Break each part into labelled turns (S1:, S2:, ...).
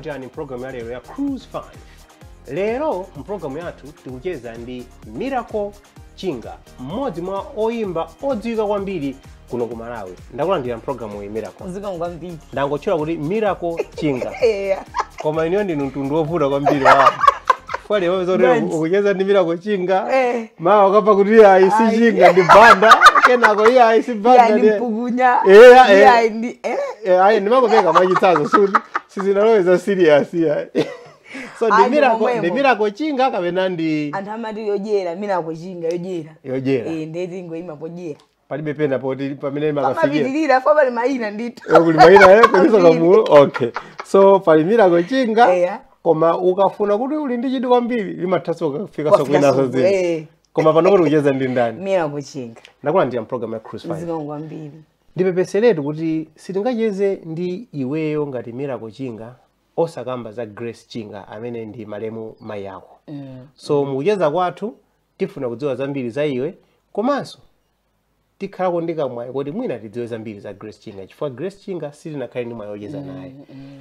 S1: Takulandirani mpulogalamu ya lero ya Cruise 5. Lero mpulogalamu yathu tikucheza ndi Miracle Chinga, mmodzi mwa oyimba odziwika kwambiri kuno ku Malawi. Ndakulandira mpulogalamu iyi, Miracle.
S2: Zikomo kwambiri.
S1: Ndangotchula kuti Miracle Chinga,
S2: Eya.
S1: koma ineyo ndinu mtundu wovuta kwambiri wa fwale wapeza kuti
S2: Bwanji.
S1: ukucheza ndi Miracle Chinga,
S2: Eh.
S1: mawa ukapha kuti iye si
S2: Ayi.
S1: Chinga, ndi Banda, kenako iye si Banda.
S2: Ya, ndi mpukunya.
S1: Eya, eh.
S2: Ya, ndi eh.
S1: Eh, ayi, ndimakopeka mwachitsanzo, suti sizinaloweza serious ya. So ndi
S2: Ayi,
S1: Miracle,
S2: momwemo.
S1: ndi Miracle Chinga kapena ndi
S2: Anthu amati yodyera, Miracle Chinga yodyera.
S1: Yodyera.
S2: Eh, ndeti ngoyima podyera.
S1: Palibe pena poti pamene makafikira?
S2: Pamapitirira fo, pali mayina ndithu.
S1: Eh, kuli mayina, eh, kuliso kamulo. Okay, so pali Miracle Chinga.
S2: Eya.
S1: Koma ukafuna kuti uli ndi chidwi kwambiri, limathanso ukafika
S2: Wafika
S1: sokwinaso
S2: soko,
S1: zina.
S2: eh.
S1: Koma pano kuti kucheza ndi ndani?
S2: Miracle Chinga.
S1: Ndakulandira mpulogalamu ya Cruise 5.
S2: Zikomo kwambiri.
S1: Ndipepeseretu kuti sitingacheze ndi iweyo ngati Miracle Chinga osakamba za Grace Chinga, amene ndi malemu mayi ako. So mukucheza kwathu tifuna kudziwa zambiri za iwe, komanso tikhalako ndi kamwayi kuti mwina tidziwe zambiri za Grace Chinga, chifukwa Grace Chinga sitinakhale ndi mwayi wocheza naye.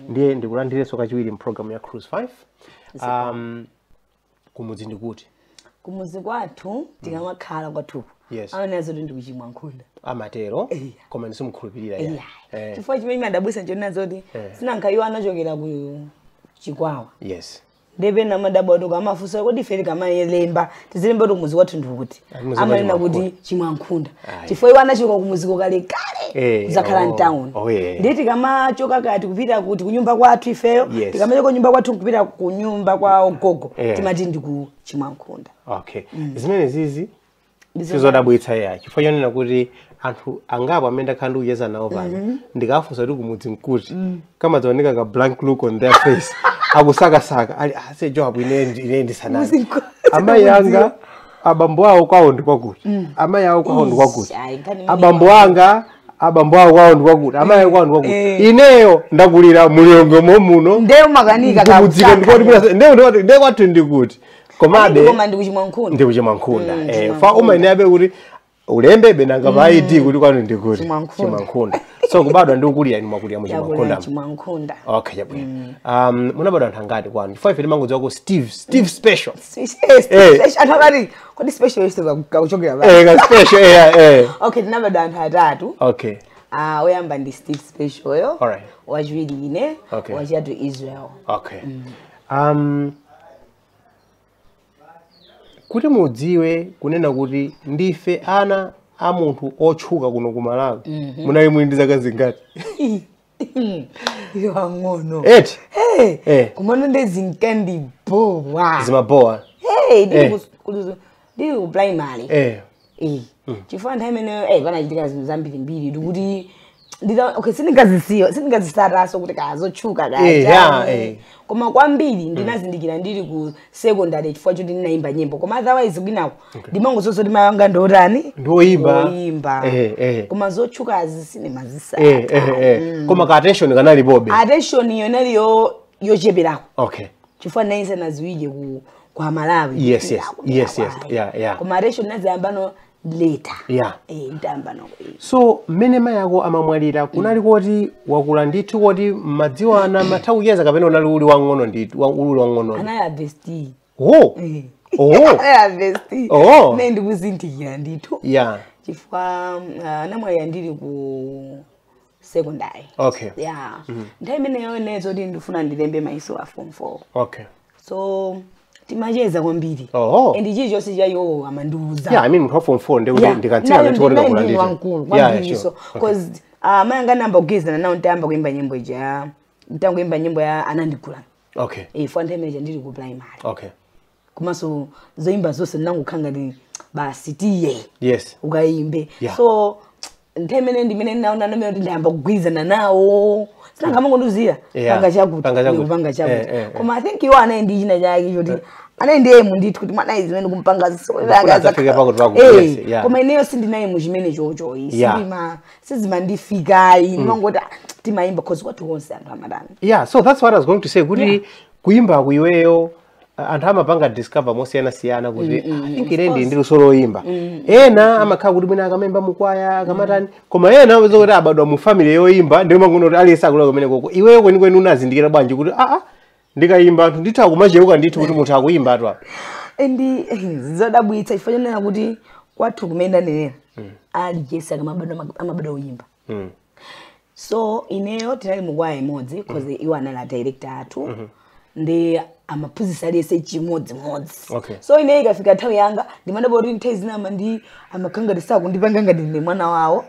S1: Ndiye ndikulandirenso kachiwiri mpulogalamu ya Cruise 5. Kumudzi ndikuti?
S2: Kumuzi kwathu, tikamakhala kwathuku, amanenazo kuti ndikuchimwa nkhunda.
S1: Amatero?
S2: Eya.
S1: Koma ndisimukhulupirira.
S2: Iya.
S1: Ya.
S2: Chifukwa chimene chimadabwitsa nchonena zoti sinankha iwo anachokera ku Chikwawa. Ndepena amadabwa kuti amafunsa kuti ife tikamalemba, tizilemba kuti kumuzi kwathu ndikuti?
S1: Kumuzi kwa
S2: Amanena
S1: Chimwankhunda.
S2: kuti Chimwankhunda,
S1: Ayi.
S2: chifukwa iwo anachoka kumuziko kalekale kuzakhala mtown. Ndiye tikamachoka kati kupita kuti kunyumba kwathu ifeyo, tikamachoka kunyumba kwathu kupita kunyumba kwa gogo, timati ndiku Chimwankhunda.
S1: Okay, zimene zizi sizodabwitsa ya, chifukwa chonena kuti anthu angapo amene ndakhala ndikucheza nawo pano, ndikafunsa kuti kumudzi nkuti, kamadzaoneka ka blank look on their face, akusakasaka ali ase job. Ine ndisanani.
S2: Kumudzi nkuti?
S1: Amayi anga, abambo awo kwawo ndi kwakuti, amayi awo kwawo ndi kwakuti,
S2: Ayi, nkhani imene
S1: abambo anga, abambo awo kwawo ndi kwakuti, amayi awo kwawo ndi kwakuti.
S2: Eh.
S1: Ineyo ndakulira muliyongo muno.
S2: Ndiye umakanika.
S1: Kumudziko ndikoti ndiye kwathu ndikuti, komabe
S2: Koma ndikuchimwankhunda.
S1: Ndikuchimwankhunda.
S2: Mm,
S1: Eh,
S2: Chimwankhunda.
S1: fa umayenabe kuti ulembebe nanga pa ID kuti kwanu ndikuti?
S2: Chimwankhunda.
S1: Chimwankhunda. So kubadwa ndi kukulira, ni mwakulira mu
S2: Yakulira
S1: Chimwankhunda?
S2: Chimwankhunda.
S1: Okay, chabwino. Munabadwa anthu angati kwanu? Chifukwa ife timangodziwa ku Steve Special.
S2: Eh. Anthu akati, "Kodi specialist kakuchokera pa?"
S1: Eh, ka special, eh eh.
S2: Okay, tinabadwa anthu atatu. Ah, oyamba ndi Steve Special yo, wachiwiri ine, wachitatu Israel.
S1: Okay. Kuti mudziwe kunena kuti ndife ana a munthu otchuka kuno ku Malawi, munali muli ndi zaka zingati?
S2: Iyo ang'ono.
S1: Eti?
S2: Hey,
S1: Eh.
S2: kumano ndezinkandibowa.
S1: Zimabowa?
S2: Hey, ndili
S1: Eh.
S2: ndili ku primary. Eh, chifukwa nthawi imeneyo panachitika zinthu zambirimbiri, ndikuti okay, sindingazisiyo, sindingazisataso kuti kazotchuka kachani. Koma kwambiri ndinazindikira ndili ku secondary, chifukwa choti ndinayimba nyimbo. Koma otherwise kwinako ndimangozoza kuti mayi anga ndotani?
S1: Ndioyimba.
S2: Oyimba.
S1: Eh.
S2: Koma zotchukazi sindimazisata.
S1: Eh. Koma ka attention kanalipobe?
S2: Attention iyo inali yocheperako, chifukwa ndinayisanaziwike ku kwa Malawi. Koma attention naziyambano later. Eh, ndayambano.
S1: So mmene mayi ako amamwalira, kunali kuti wakula ndithu, kuti madziwana, matha kucheza, kapena unali uli wang'ono ndithu, uli wang'ono?
S2: Anali a bestie.
S1: Oh.
S2: Eh.
S1: Oh.
S2: Anali a bestie.
S1: Oh.
S2: Ne ndikuzindikira ndithu, chifukwa anamwalira ndili ku secondary. Yeah, nthawi imeneyo nezo kuti ndifuna ndilembe mayeso a form 4. So timacheza kwambiri. And chilichonse cha iwowo amandiuza.
S1: Yeah, I mean, munthu wa form 4 ndikuti ndikantsika ndithu kuti kakula ndithu.
S2: Wankulu kwambiri. So cause amayi anga namba kugwirizana nawo ntayamba kuimba nyimbo ija, ntangoimba nyimbo ya "Anandigula". Eh, fo nthawi imeneja ndili ku primary. Komanso zoimba zonse ndinangokhala ngati basi, tiye ukayimbe. So nthawi imene ndimene ndinaona namene kuti ndayamba kugwirizana nawo, sinangamangonduzira panga chakuti,
S1: Panga chakuti.
S2: Panga chakuti.
S1: Eh.
S2: Koma I think iwo anayi ndi china chake choti anayi ndi emu ndithu kuti mwanayi zimene kumpanga.
S1: Ndifuna adzafike pakuti pakuti, yes, yeah.
S2: Koma ineyo sindinayi mu chimene chocho. Sindima sizimandifikayi, ndimangoti, "Ah, timayimba," 'cause kwathu konse anthu amatani.
S1: Yeah, so that's what I was going to say, kuti kuimba kuiweyo, anthu amapanga discover mosiyanasiyana kuti I think ine ndi luso loyimba. Ena amakhala kuti mwina akamemba mukwaya, akamatani, koma ena amapeza kuti abadwa mu family yoyimba, ndiye mangono kuti aliyense akula kumene koko. Iweyo kwenikweni unazindikira bwanji kuti aa Ndikayimba anthu nditha kumacheuka ndithu kuti munthu akuyimba atu apa.
S2: Ndi zodabwitsa chifukwa chonena kuti kwathu kumene ndanenera aliyense akamabadwa amabadwa uyimba. So ineyo tinali mukwaya imodzi cause iwo anali a director athu ndi amaphunzitsa aliyense chimodzimodzi. So ineyo ikafika nthawi yanga ndimadabwa kuti nthawi zina amandi amakhala ngati sakundipanga ngati ndine mwana wawo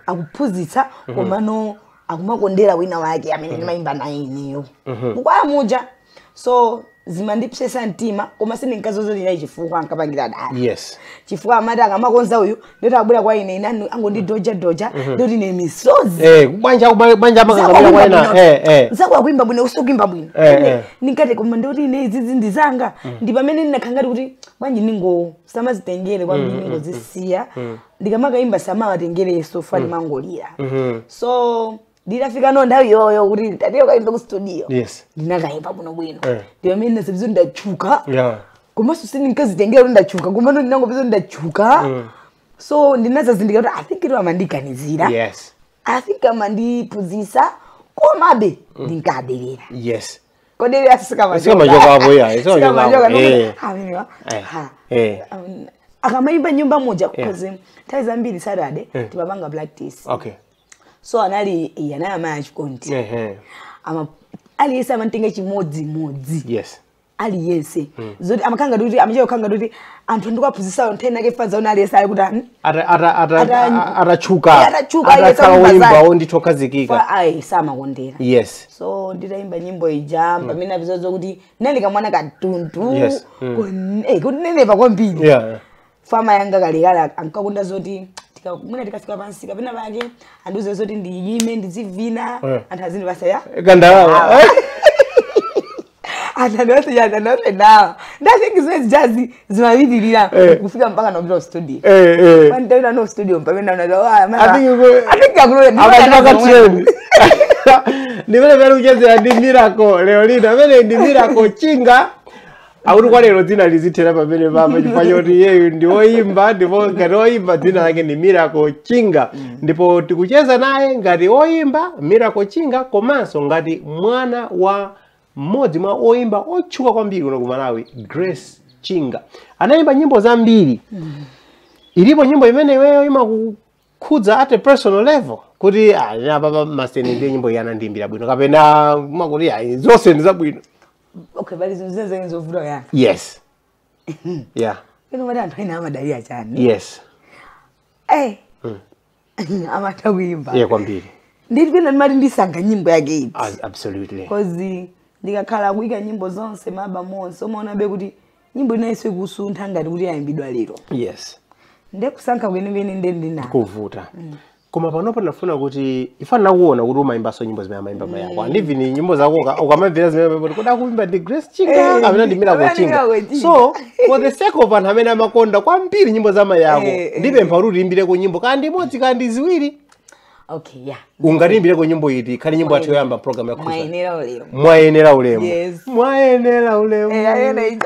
S2: akuphunzitsa komano akumakondera wina wake amene ndimayimba naye ineyo mukwaya muja. So zimandipsesa mtima koma sindinkazozo ndinayi chifukwa ankapangira dala. Chifukwa amati akamakonza uyu ndoti abwera kwa ine ine angondidoja doja ndoti ine misozi.
S1: Bwanja bwanja amakangamira kwa ena.
S2: Nzako akuimba bwino usukuimba bwino. Ndinkati koma ndoti ine izizi ndizanga ndi pamene ndinakhangati kuti bwanji ningo samazitengere kwambiri ningozisiya ndikamakayimba samawatengereso fani mangolira. So ndinafika no nthawi yoyo kuti tatiyo kayimba ku studio. Ndinakayimba bwino bwino. Ndi pamene ndinasabizoti ndachuka. Komanso sindinkazi ndachuka komano ndinangopeza ndachuka. So ndinazazindika kuti I think ito amandiganizira. I think amandiphunzitsa komabe ndinkaderera. Koderera
S1: sikamachoka apo ya.
S2: Sikamachoka. Akamayimba nyumba moja cause nthawi zambiri Saturday timapanga practice. So anali anali amayi achikondi. Aliyense amatenga chimodzimodzi. Aliyense. Zoti amakhanga kuti amachoka kuti anthu ndikuwaphunzitsawo nthawi nake fanza aliyense ali kuti
S1: atachuka.
S2: Atachuka aliyense
S1: akuimba ndithu okhazikika.
S2: Ayi samakondera. So nditayimba nyimbo ija pamene apizozo kuti nali kamwana katundu. Kunenepa kwambiri. Fama yanga kalekale ankakonda zoti mwina tikafika pansi kapena pake andiuze zoti ndiyime ndizivina anthu azindipasa ya
S1: kandalama.
S2: Anthu andipasa ndawa. Ndathink zimene zijazi zimapitirira kufika mpaka nopita studio. Panditaita no studio pamene
S1: ndaona ndimene pali kuchezera ndi Miracle Leolina amene ndi Miracle Chinga. Akuti kwa lero dzina lizithera pamene papa chifukwa choti iyeyu ndi woyimba ndipo ngati woyimba dzina lake ndi Miracle Chinga. Ndipo tikucheza naye ngati woyimba Miracle Chinga komanso ngati mwana wa mmodzi mwa oyimba otchuka kwambiri kuno ku Malawi, Grace Chinga. Anayimba nyimbo zambiri. Ilipo nyimbo imene iweyo imakukhudza at a personal level kuti apa masene ndiye nyimbo iyi anandiyimbira bwino kapena makuti ayi zonse ndi zabwino.
S2: Okay, but it's zenze zovuta ya.
S1: Yeah.
S2: Ino mati anthu ena amadalira chani. Amatha kuimba.
S1: Kwambiri.
S2: Nditi pena ndimati ndisankha nyimbo yake iti.
S1: Absolutely.
S2: Cause ndikakhala kuyika nyimbo zonse maba monse umaonabe kuti nyimbo inayinso ikusuntha ngati kuti yayimbidwa lero. Ndekusankha kwenikweni ndendina.
S1: Kuvuta. Koma panopo ndinafuna kuti ifana kuona kuti umayimbanso nyimbo zimene amayimba mayi ako. And even nyimbo zako ukamamvera zimene amayimba kuti kuimba ndi Grace Chinga kapena ndi Miracle Chinga. So for the sake of anthu amene amakonda kwambiri nyimbo za mayi ako ndipempha kuti uyimbireko nyimbo kandi imodzi kandi ziwiri.
S2: Okay, yeah.
S1: Ungatiyimbireko nyimbo iti khali nyimbo yathu yoyamba program ya Cruise.
S2: Mwayenera ulemu.
S1: Mwayenera ulemu. Mwayenera ulemu.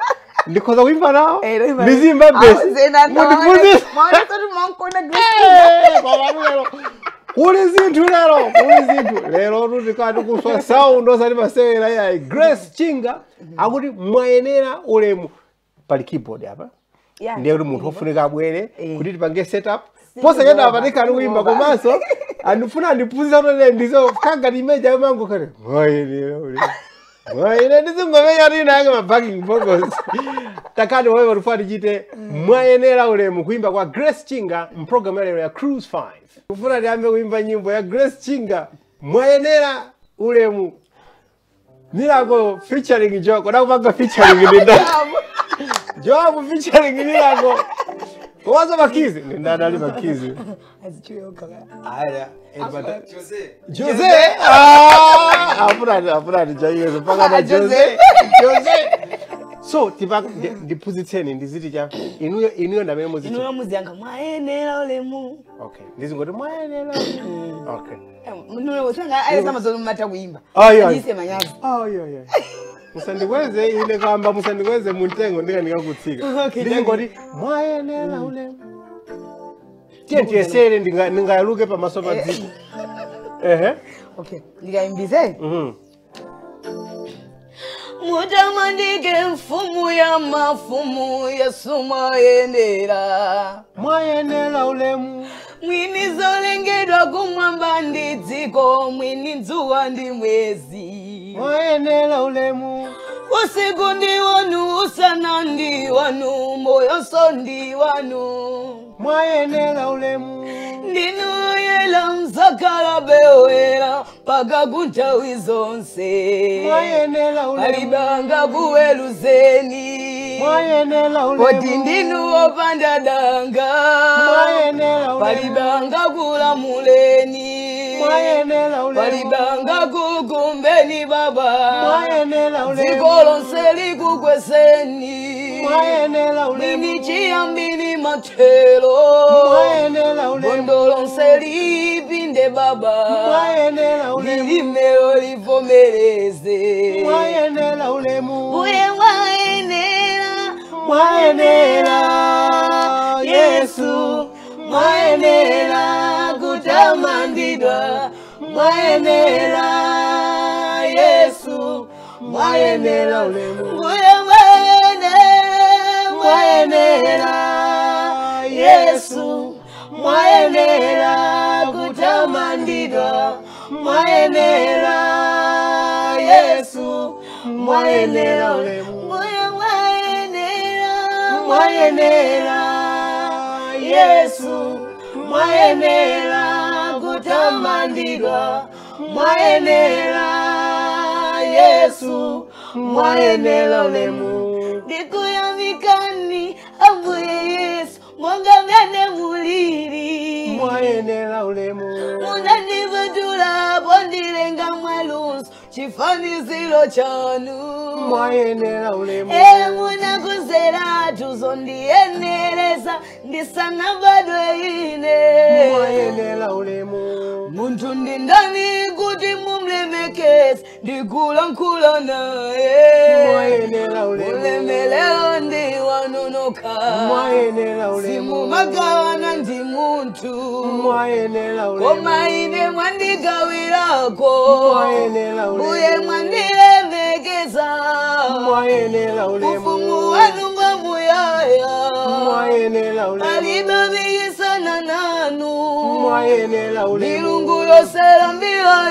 S1: Ndikhoza kuimba nawo. Ndizimba best. Mundiphunzitse. Kuli zinthu lero, kuli zinthu. Lero tutikati kuswa sound osati masewera yayi. Grace Chinga akuti mwayenera ulemu. Pali keyboard apa. Ndiye kuti munthu ofunika abwere kuti tipange setup. Posachedwa apa tikhale kuimba komanso andifuna andiphunzitsa kuti ndizo khanga ndimeja mango khale. Mwayenera ulemu. Mwayenera ndizingomenya tina yake ma backing vocals. Takati wewe rufaa tichite mwayenera ulemu kuimba kwa Grace Chinga mprogram ya lero ya Cruise 5. Kufuna tiyambe kuimba nyimbo ya Grace Chinga mwayenera ulemu. Miracle featuring Joko. Nakupanga featuring ndinda. Joabu featuring Miracle. Kowaza makizi. Ndinda ali makizi. Aya, Edward.
S3: Jose.
S1: Jose. Ah, apura ndijayezo paka na Jose. Jose. So tipa ndiphunzitseni ndiziti cha inuyo ndamene muziti.
S2: Inuyo muziyankha mwayenera ulemu.
S1: Okay. Ndizingoti mwayenera ulemu. Okay.
S2: Inuyo sanga ayesama zomatha kuimba. Ndise manyazi.
S1: Ayo. Musandikweze ine kamba musandikweze muntengo ndikakutsika. Ndingoti mwayenera ulemu. Tiye tiyesere ndingayaluke pamaso pa dziko. Ehe.
S2: Okay. Ndikayimbise? Mutamandike mfumu ya mafumu Yesu mwayenera.
S1: Mwayenera ulemu.
S2: Mwini zolengedwa kumwamba ndi dziko, mwini dzuwa ndi mwezi.
S1: Mwayenera ulemu.
S2: Usiku ndi wanu, usana ndi wanu, moyo ndi wanu.
S1: Mwayenera ulemu.
S2: Ndinu yela mzakala bewera paka kunthawi zonse.
S1: Mwayenera ulemu.
S2: Alibanga kuweruzeni.
S1: Mwayenera ulemu.
S2: Poti ndinu wopanda danga.
S1: Mwayenera ulemu.
S2: Palibanga kulamuleni.
S1: Mwayenera ulemu.
S2: Palibanga kukumbeni baba.
S1: Mwayenera ulemu.
S2: Dziko lonse likukwezeni.
S1: Mwayenera ulemu.
S2: Mwini chiyambini mathero.
S1: Mwayenera ulemu.
S2: Bondo lonse lipinde baba.
S1: Mwayenera ulemu.
S2: Lilimelo livomereze.
S1: Mwayenera ulemu.
S2: Mbuye mwayenera.
S1: Mwayenera Yesu.
S2: Mwayenera kutamandidwa. Mwayenera Yesu.
S1: Mwayenera ulemu.
S2: Mbuye mwayenera.
S1: Mwayenera Yesu. Mwayenera kutamandidwa. Mwayenera Yesu. Mwayenera ulemu.
S2: Mbuye mwayenera.
S1: Mwayenera Yesu. Mwayenera kutamandidwa. Mwayenera Yesu. Mwayenera ulemu.
S2: Ndikuyamikani Ambuye Yesu monga mene muliri.
S1: Mwayenera ulemu.
S2: Munandivudula pondilenga mwaluso chifaniziro chanu.
S1: Mwayenera ulemu.
S2: Munakuzera tuzondiyenereza ndisanabadwe ine.
S1: Mwayenera ulemu.
S2: Munthu ndi ndani kuti mumlemekeze ndikulankhula naye.
S1: Mwayenera ulemu.
S2: Ulemelero ndi wanu nokha.
S1: Mwayenera ulemu.
S2: Simumagawana ndi munthu.
S1: Mwayenera ulemu.
S2: Koma ine mwandigawirako.
S1: Mwayenera ulemu.
S2: Mbuye mwandilemekeza.
S1: Mwayenera ulemu.
S2: Ufumu wanu ngwamuyaya.
S1: Mwayenera ulemu.
S2: Palibe biyisana nanu.
S1: Mwayenera ulemu.
S2: Milungu yosera mbira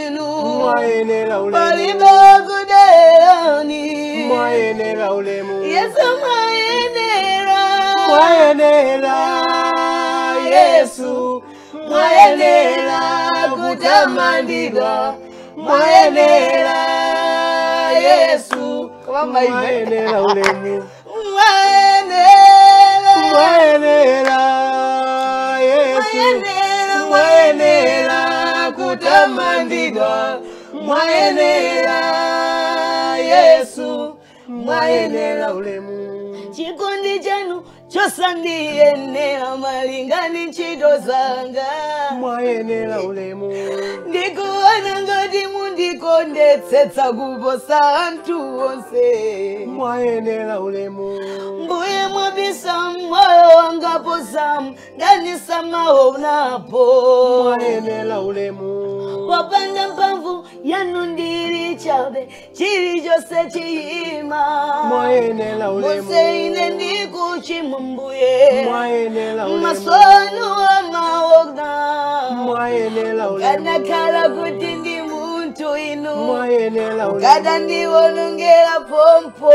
S2: inu.
S1: Mwayenera ulemu.
S2: Palibe kuderani.
S1: Mwayenera ulemu.
S2: Yesu mwayenera.
S1: Mwayenera Yesu. Mwayenera kutamandidwa. Mwayenera Yesu. Mwayenera ulemu.
S2: Mwayenera.
S1: Mwayenera Yesu. Mwayenera kutamandidwa. Mwayenera Yesu. Mwayenera ulemu.
S2: Chikondi chanu chosandiyenera malingani ntchito zanga.
S1: Mwayenera ulemu.
S2: Ndikuona ngati mundikondetsetsa kuposa anthu onse.
S1: Mwayenera ulemu.
S2: Mbuye mwabisa moyo wanga posamu ndandisamaonapo.
S1: Mwayenera ulemu.
S2: Popanda mphamvu yanu ndili chabe chilichonse chiyima.
S1: Mwayenera ulemu.
S2: Monse ine ndikuchimwa Mbuye.
S1: Mwayenera ulemu.
S2: Maso anu amaona.
S1: Mwayenera ulemu.
S2: Kanakhala kuti ndi munthu inu.
S1: Mwayenera ulemu.
S2: Kada ndiwonongera pompo.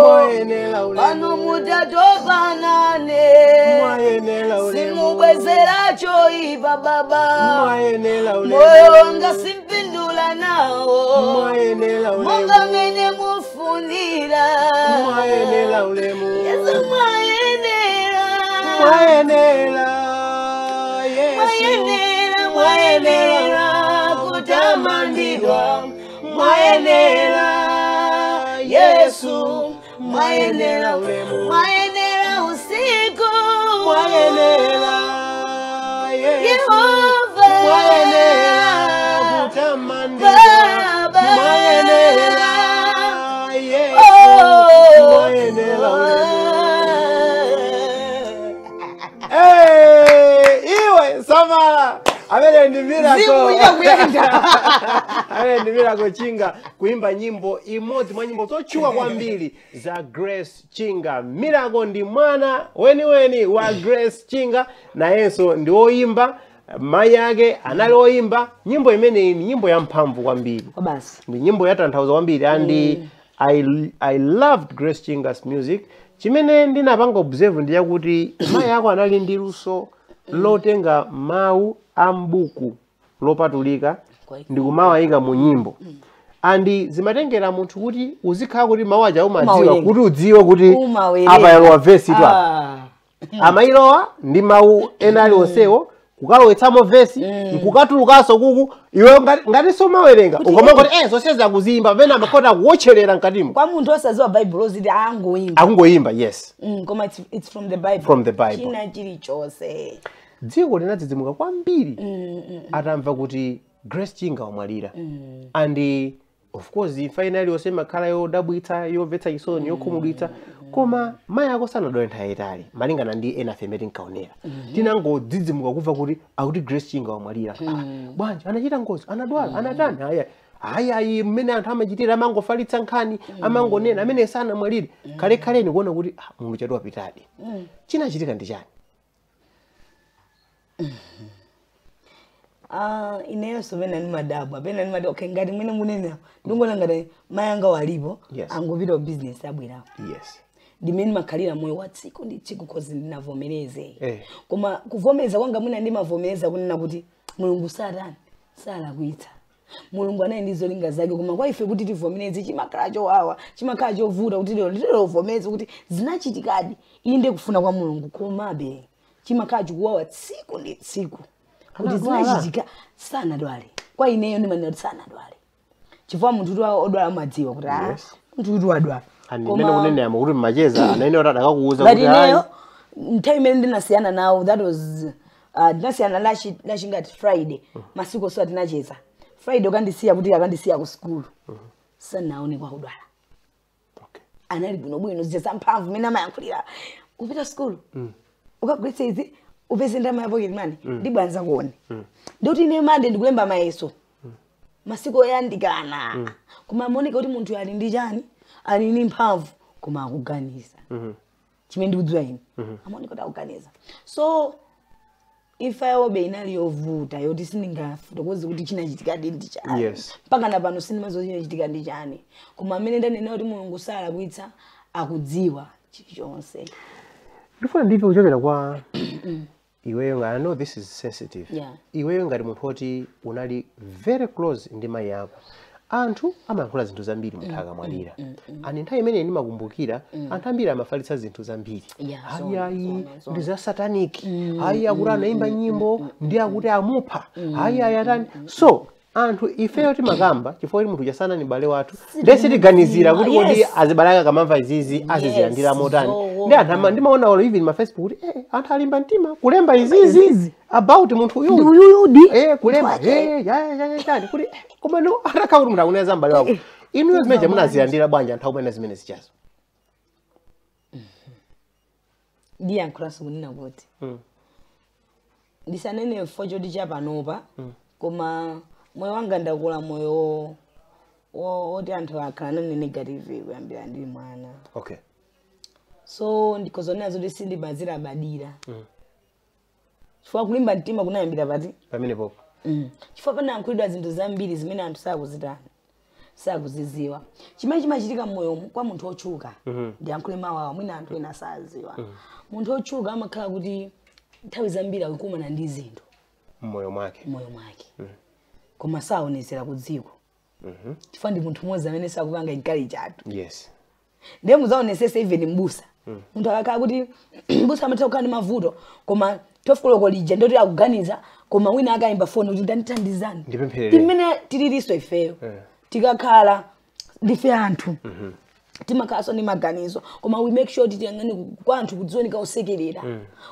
S1: Mwayenera ulemu.
S2: Pano mutatopa nane.
S1: Mwayenera ulemu.
S2: Simubwezera choipa baba.
S1: Mwayenera ulemu.
S2: Moyo wanga simpindula nawo.
S1: Mwayenera ulemu.
S2: Monga mene mufunira.
S1: Mwayenera ulemu.
S2: Yesu mwayenera.
S1: Mwayenera Yesu.
S2: Mwayenera, mwayenera kutamandidwa.
S1: Mwayenera Yesu. Mwayenera ulemu.
S2: Mwayenera usiku.
S1: Mwayenera Yesu.
S2: Yehova.
S1: Mwayenera kutamandidwa.
S2: Baba.
S1: Mwayenera Yesu.
S2: Oh.
S1: Mwayenera ulemu. Hey, iwe samala. Amene ndi Miracle.
S2: Zimu kuyenda.
S1: Amene ndi Miracle Chinga kuimba nyimbo imodzi mwa nyimbo zotchuka kwambiri za Grace Chinga. Miracle ndi mwana weniweni wa Grace Chinga, nayenso ndi woyimba. Mayi ake anali woyimba. Nyimbo imeneyi ni nyimbo ya mphamvu kwambiri,
S2: Basi.
S1: ndi nyimbo yatanthauzo kwambiri, and I loved Grace Chinga's music. Chimene ndinapanga observe ndi yakuti mayi ako anali ndi luso lotenga mawu a mbuku lopatulika ndi kumawayika mu nyimbo, and zimatengera munthu kuti uzikhala kuti mawu aja umadziwa,
S2: Umawerenga.
S1: kuti udziwe kuti
S2: Umawerenga.
S1: apa yalowa vesi tu apa. Amayilowa ndi mawu ena aliwonsewo, kukalowetsamo vesi, nkukatulukanso kuku. Iwe ngati sumawerenga ukamangoti zonse zakuzimba, pamene amakota akuwotcherera mkatimo.
S2: Kwa munthu osadziwa Bible oziti angoyimba.
S1: Akungoyimba, yes.
S2: Koma it's from the Bible.
S1: From the Bible.
S2: China chilichonse.
S1: Dziko linadzidzimuka kwambiri atamva kuti Grace Chinga wamwalira, and of course imfa ina iliyonse imakhala yodabwitsa, yomvetsa chisoni, yokhumudwitsa, koma mayi ako sanadwale nthawi yayitali malingana ndi ena afe imene tinkaonera. Tinangodzidzimuka kumva kuti akuti Grace Chinga wamwalira. Ah, bwanji? Anachita ngozi? Anadwala? Anatani? Aya ayi ayi, mmene anthu amachitira, amangofalitsa nkhani, amangonena amene sanamwalire kalekhaleni kuona kuti ah, munthu chatu wapitadi. Chinachitika ndi chani?
S2: Ah, ineyonso pena ndimadabwa, pena ndimati okay, ngati mwene munena, ndingona ngati mayi anga walipo, angopita ku business, abwerapo. Ndimene makhalira moyo wa tsiku ndi tsiku, 'cause ndinavomereze. Koma kuvomereza kwanga mwina ndimavomereza kunena kuti Mulungu satani salakwitsa, Mulungu anali ndi zolinga zake. Koma kwa ife kuti tivomereze chimakhala chowawa, chimakhala chovuta kuti lero lero uvomereze kuti zinachitikadi, inde kufuna kwa Mulungu, komabe chimakhala chikuwawa tsiku ndi tsiku kuti
S1: Anadwala.
S2: zinachitika. Sanadwale. Kwa ineyo ndimanena kuti sanadwale, chifukwa munthu kuti odwala amadziwa kuti ah, munthu kuti wadwala.
S1: Ani mmene kuneneyamo kuti mmacheza anaene kuti adakakuuza
S2: But
S1: kuti ayi.
S2: ineyo nthawi imene ndinasiyana nawo, that was ndinasiyana lachingati Friday, masiku oso atinacheza Friday, ukandisiya kuti akandisiya ku sukulu, sanaone kwakudwala. Anali bwinobwino, zija zamphamvu imene amayankhulira, upita sukulu, ukagulitsa izi, upeze ndalama ya pocket money, ndibwanza kuone. Ndikuti ine Mande ndikulemba mayeso, masiku oyandikana, koma amaoneka kuti munthu ali ndi chani, ali ndi mphamvu, koma akuganiza. Chimene ndikudziwa ine, amaoneka kuti akuganiza. So imfa yawobe inali yovuta yoti sindingafotokoze kuti chinachitikadi ndi chani. Mpaka na pano sindimadziwa chinachitika ndi chani, koma amene ndanena kuti Mulungu salakwitsa, akudziwa chilichonse.
S1: Ndifuna ndimve kuchokera kwa iweyo nga, I know this is sensitive, iweyo ngati munthu woti unali very close ndi mayi ako. Anthu amayankhula zinthu zambiri munthu akamwalira, ani nthawi imene ndimakumbukira anthu ambiri amafalitsa zinthu zambiri.
S2: Yeah,
S1: ayi
S2: zona,
S1: ayi,
S2: zona, zona.
S1: Ndi za satanic, ayi akuti anayimba nyimbo ndi akuti amupha, ayi ayi atani. So anthu ifeyo timakamba chifukwa kuti munthu chasana ni bale wathu, ndiye sitiganizira kuti kodi azibale ake akamamva izizi azizilandira motani. Ndi anthu ndimaona olo even ma Facebook kuti anthu alimba mtima kulemba izizi about munthu uyu.
S2: Ndi uyuyudi.
S1: Kulemba
S2: Munthu wake.
S1: Ya ya ya chani kuti koma no atakhala kuti munthu akunena za m'bale wako, inuyo zimene munazilandira bwanji anthu akumene zimene zichazo?
S2: Ndiyankhulanso kunena kuti ndisanene fo choti chapanopa, koma moyo wanga ndakula moyo woti anthu akhala nane negative kuyambira ndili mwana. So ndikozonena zoti sindimazilabadira, chifukwa kulimba mtima kunayambira pati?
S1: Pamene popo.
S2: Chifukwa panayankhulidwa zinthu zambiri zimene anthu sakuzitani, sakuziziwa. Chimene chimachitika mmoyomu kwa munthu otchuka, ndiyankhule mawu awa, mwina anthu ena saziwa, munthu otchuka amakhala kuti nthawi zambiri akukumana ndi zinthu
S1: mmoyo mwake,
S2: mmoyo mwake, koma saonetsera ku dziko, chifukwa ndi munthu mmodzi amene sakupanga encourage anthu. Ndiye muzaonesese, even mbusa, munthu akakhala kuti mbusa amatha kukhala ndi mavuto, koma 12 koloko lija ndoti akuganiza, koma wina akayimba foni kuti ndandithandizani,
S1: Ndipempherere.
S2: Timene tililiso ifeyo, tikakhala ndife anthu, timakhalanso ndi maganizo, koma we make sure kuti tiyang'ane kwa anthu kudzioneka osekerera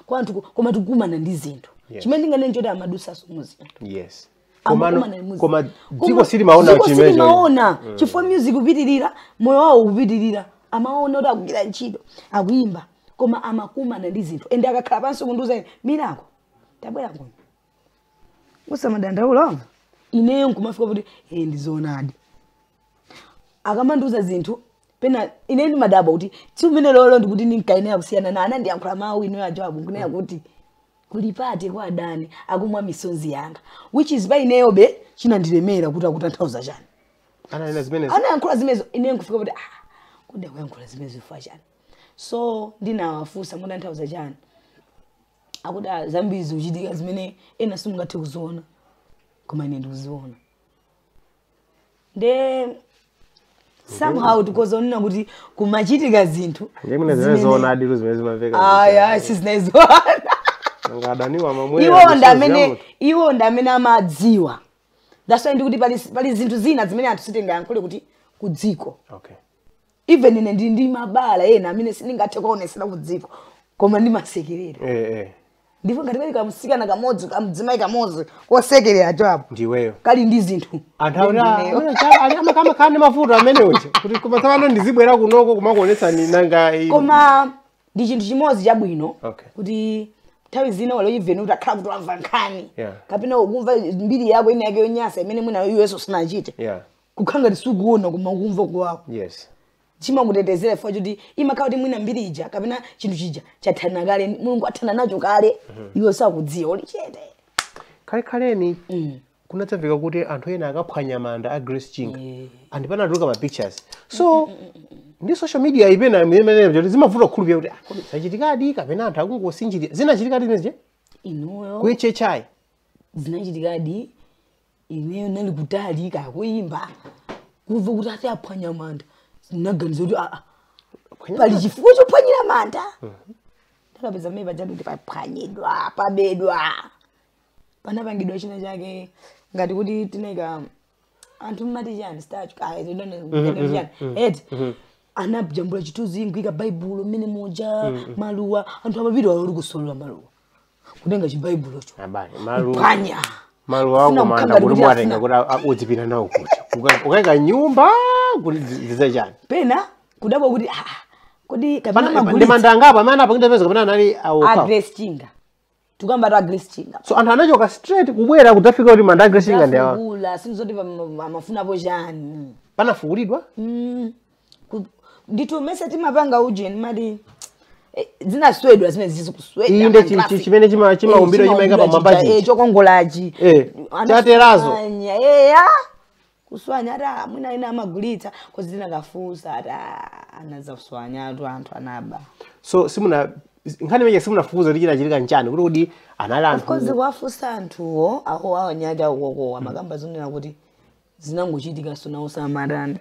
S2: kwa anthu, koma tikukumana ndi zinthu. Chimene ndinganene choti amadusaso mu zinthu. Amakumana ndi music.
S1: Koma dziko silimaona
S2: Dziko
S1: chimene
S2: silimaona, chifukwa music kupitirira, moyo wawo kupitirira, amaona kuti akugwira ntchito, akuyimba, koma amakumana ndi zinthu. Ende akakhala pansi kundiuza ine, "Miracle, tabwera kuno." Usamadandaula ineyo nkumafika kuti ndizoonadi. Akamandiuza zinthu pena ine ndimadabwa kuti tsiku limene lolo ndikuti ndinkayenera kusiyana na anandiyankhula mawu ineyo ajawabu nkunena kuti kulipate kwa adani akumwa misonzi yanga, which is by ineyo be chinandilemera kuti akutanthauza chani.
S1: Ananena zimenezo,
S2: anayankhula zimenezo, ineyo nkufika kuti kodi akuyankhula zimenezo chifukwa chani. So ndinawafunsa mutanthauza chani, akuti zambiri zikuchitika zimene ena simungathe kuziona koma ine ndikuziona. Nde somehow tikozonena kuti kumachitika zinthu aya sizinazoona. Iwo ndamene amadziwa. That's why ndikuti pali zinthu zina zimene anthu sitingayankhule kuti kudziko.
S1: Okay.
S2: Even ine ndi mabala ena amene sindingathe kuonesera kudziko koma ndimasekerera. Ndipo ngati pali kamsikana kamodzi kamdzimai kamodzi kosekerera chapo
S1: ndiweyo
S2: kali ndi zinthu.
S1: Anthu ali amakhala ndi mavuto amene uja kuti koma tsopano ndizibwera kunoko kumakuonetsa nanga.
S2: Koma ndi chinthu chimodzi chabwino kuti nthawi zina walo even utakhala kuti wamva nkhani kapena ukumva mbiri yako ina yake yonyasa imene mwina iwenso sunachite, kukhala ngati sukuona koma ukumva kwako.
S1: Yes.
S2: Chimakutetezera chifukwa choti imakhala kuti mwina mbiri ija kapena chinthu chija chathana kale, Mulungu athana nacho kale, iwe sakudziwa uli chete.
S1: Kalekhaleni kunadzamveka kuti anthu ena akaphwanya manda a Grace Chinga and panatuluka ma pictures. So ndi social media ipena imene zimavuta kukhulupirira kuti zachitikadi kapena anthu akungosinjirira. Zinachitikadi zimenezi
S2: inuyo
S1: ku HHI
S2: zinachitikadi. Ineyo nali kutali kakuyimba kumva kuti ati aphwanya manda, naganiza kuti pali chifukwa chophwanyira manda. Ndakapeza mmene pajatu kuti paphwanyidwa pabedwa panapangidwa china chake ngati kuti tinayika anthu mmati chani statue chani eti anajambula chithunzi nkuika baibulo mmene moja maluwa anthu amapita ali kusolola maluwa kutenga chibaibulocho phwanya
S1: maluwa ako manda kuti mwatenga kuti udzipita nawo kuti ukayika nyumba kuti zidzachani
S2: pena kudabwa kuti kodi kapena magulitsa
S1: ndi manda angapo amene apangidwa peza kapena anali awoka
S2: a Grace Chinga tukamba ta Grace Chinga.
S1: So anthu anachoka straight kubwera kudzafika kuti manda a Grace Chinga ndi awa
S2: kula sinzoti amafunapo chani
S1: panafukulidwa.
S2: Ndithu mese timapanga ujeni mati zinaswedwa zimene zizikuswedwa
S1: inde chimene chimaumbiro chimayika pamwamba
S2: chichi chokongolachi
S1: chaterazo
S2: kuswanya ata mwina ina amagulitsa kozi zinakafunsa ata anazaswanya atu anthu anaba.
S1: So simuna nkhani imene simunafufuza kuti chinachitika nchani kuti kodi anali anthu.
S2: Of course wafunsa anthuwo awo awanyanja ukoko amakamba zonena kuti zinangochitika so samaranda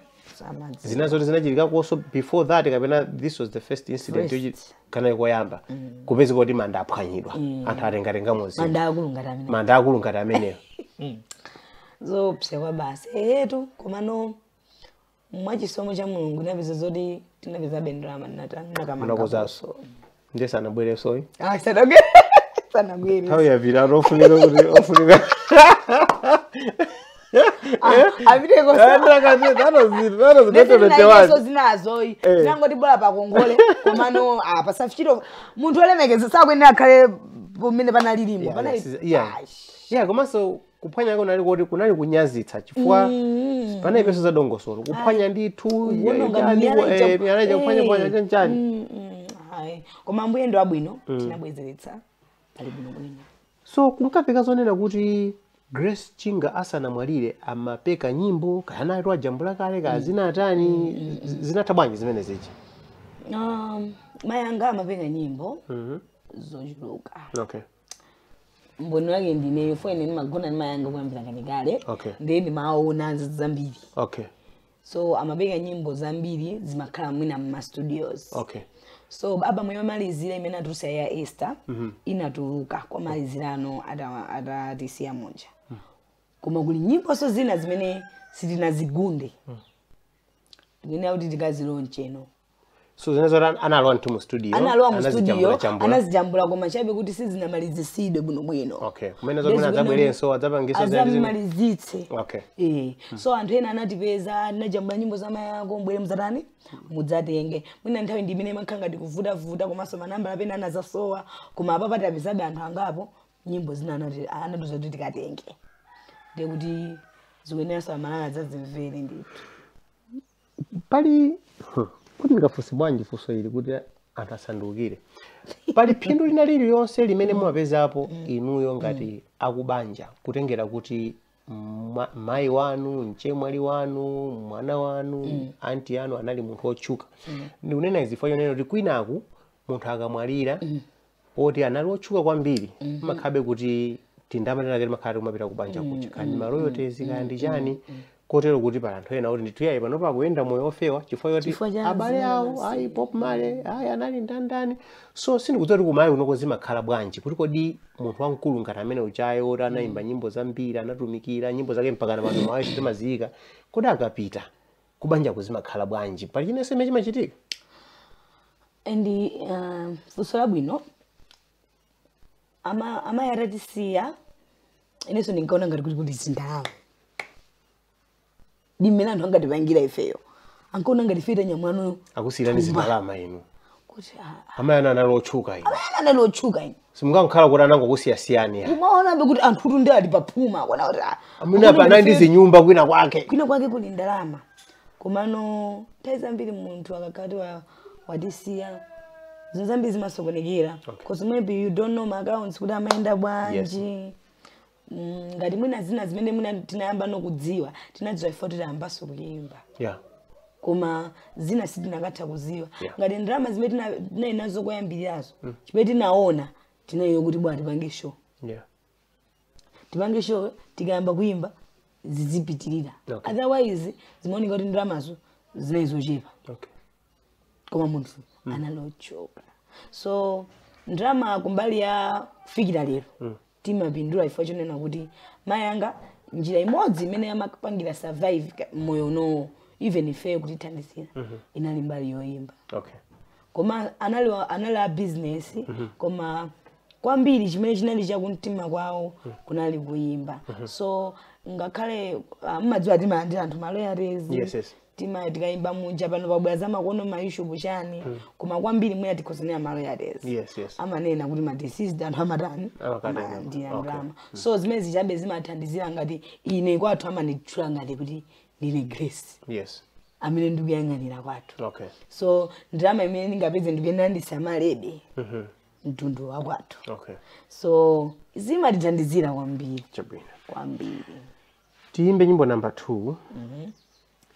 S1: zina zoti zinachitika koso before that kapena this was the first incident kana koyamba kupeza kuti manda aphwanyidwa anthu atengatenga mozi manda akulu ngati ameneyo
S2: zopsa kwa basi etu. Komano mwachisomo cha Mulungu napeza zoti tinapeza bendrama
S1: nakamanga ndiye sanabwere soyi
S2: sanabwere
S1: nthawi yapita ofunika kuti ofunika
S2: zinazoyi zinangoti bola pakongole komano pasafichiro munthu olemekeza sakuyenera akhale pamene panalilimo.
S1: Komanso kuphwanya kunali kuti kunali kunyazitsa chifukwa panalipenso za dongosolo kuphwanya ndithu miyala kuphwanya chanchani.
S2: Koma ambuye ndo abwino tinabwezeretsa pali bwinobwino.
S1: So kunkapeka zonena kuti Grace Chinga asanamwalire amapeka nyimbo kana atu ajambula kale ka zinatani zinatha bwanji zimene zichi?
S2: Mayi anga amapeka nyimbo zochuluka.
S1: Okay.
S2: Mboni wake ndineyo fo ine ndimagona ndi mayi anga kuyambira kalekale.
S1: Okay.
S2: Ndiye ndimaona zambiri.
S1: Okay.
S2: So amapeka nyimbo zambiri zimakhala mwina mma studios.
S1: Okay.
S2: So baba mwe malizira imene atulusa ya Esther inatuluka kwa malizirano atatisiya monja. Koma kuli nyimbo so zina zimene sitinazigunde. Ndine kuti tikaziloncheno.
S1: So zinazo analowa mu studio.
S2: Analowa mu studio, anazijambula koma chabe kuti sizinamalizisidwe bwino bwino.
S1: Okay. Kumene zomwe adzabwerenso adzapangiso
S2: azamalizitse.
S1: Okay.
S2: So anthu ena anatipeza anajambula nyimbo za mayako mbwere muzatani mudzatenge. Mwina nthawi ndi imene makhanga ndikuvuta-vuta komanso manambala pena anazasowa koma apa patapezabe anthu angapo Nyimbo zina anatiuza kuti tikatenge. Ndiye kuti zikuyeneranso amalala adzazimvere ndithu.
S1: Pali kuti ndingafunse bwanji funso ili kuti anthu asandukire. Pali phindu lina lililonse limene mumapezapo inuyo ngati akubanja kutengera kuti mayi wanu, mchemwali wanu, mwana wanu, anti anu anali munthu wotchuka. Ndikunena izi chifukwa chonena kuti kwinaku munthu akamwalira poti anali otchuka kwambiri makhabe kuti tindamatena kati makhala tikumapita kubanja kuja kandi ma royalties kandi chani kotero kuti pali anthu ena kuti ndithu yayi panopa akuyenda moyo ofewa chifukwa choti abale awo ayi Bob Marley ayi anali ndandani. So sindikudziwa kuti kumayi kunoko zimakhala bwanji kuti kodi munthu wamkulu ngati amene uchayo oti anayimba nyimbo zambiri anatumikira nyimbo zake mpaka na pano mawayi timaziyika kodi akapita kubanja kuzimakhala bwanji pali chinense chimene chimachitika?
S2: Ndi funso labwino. Amayi atatisiya inenso ndinkaona ngati kuti kuli zindalama ndi mmene anthu angatipangira ifeyo ankaona ngati ife tanyamwano
S1: akusiyirani zindalama inu
S2: kuti
S1: amayi anu anali otchuka inu.
S2: Amayi anu anali otchuka inu.
S1: Simungankhala kuti anangokusiyasiyani ya.
S2: Umaonabe kuti anthutu ndi ali paphuma kuona kuti
S1: amene apa anali ndi zinyumba kwina kwake.
S2: Kwina kwake kuli ndalama. Komano nthawi zambiri munthu akakati watisiya zinthu zambiri zimasokonekera. Because maybe you don't know my accounts kuti amayenda bwanji.
S1: Yes.
S2: Ngati mwina zina zimene mwina tinayamba nokudziwa tinadziwa ifo titayambanso kuyimba.
S1: Yeah.
S2: Koma zina sitinakatha kuziwa.
S1: Yeah.
S2: Ngati ndalama zimene tinali nazo koyambirirazo chimene tinaona tinayo kuti bwa tipange show.
S1: Yeah.
S2: Tipange show tikayamba kuyimba zizipitirira.
S1: Okay.
S2: Otherwise zimaoneka kuti ndalamazo zinali zochepa.
S1: Okay.
S2: Koma munthu analochoka. So ndalama kumbali ya kufikira lero timapindula ifo chonena kuti mayi anga njira imodzi imene amapangira survive moyo unowo even ife kutithandizira inali mbali yoyimba.
S1: Okay.
S2: Koma anali a business koma kwambiri chimene chinali chakumtima kwawo kunali kuyimba. So ngakhale mmadziwa timalandira anthu ma royalties.
S1: Yes, yes.
S2: Tikayimba munja pano pabwera za makono ma issue kuchani koma kwambiri mwina tikhozanira ma royalties.
S1: Yes, yes.
S2: Amanena kuti ma deceased anthu amatani amalandira ndalama. So zimene zichabe zimathandizira ngati ine kwathu amanditchula ngati kuti ndine Grace.
S1: Yes.
S2: Amene ndikuyang'anira kwathu.
S1: Okay.
S2: So ndalama imene ndingapeze ndikuyenda ndisamalebe mtundu wa kwathu.
S1: Okay.
S2: So zimatithandizira kwambiri.
S1: Chabwino.
S2: Kwambiri.
S1: Tiyimbe nyimbo number 2.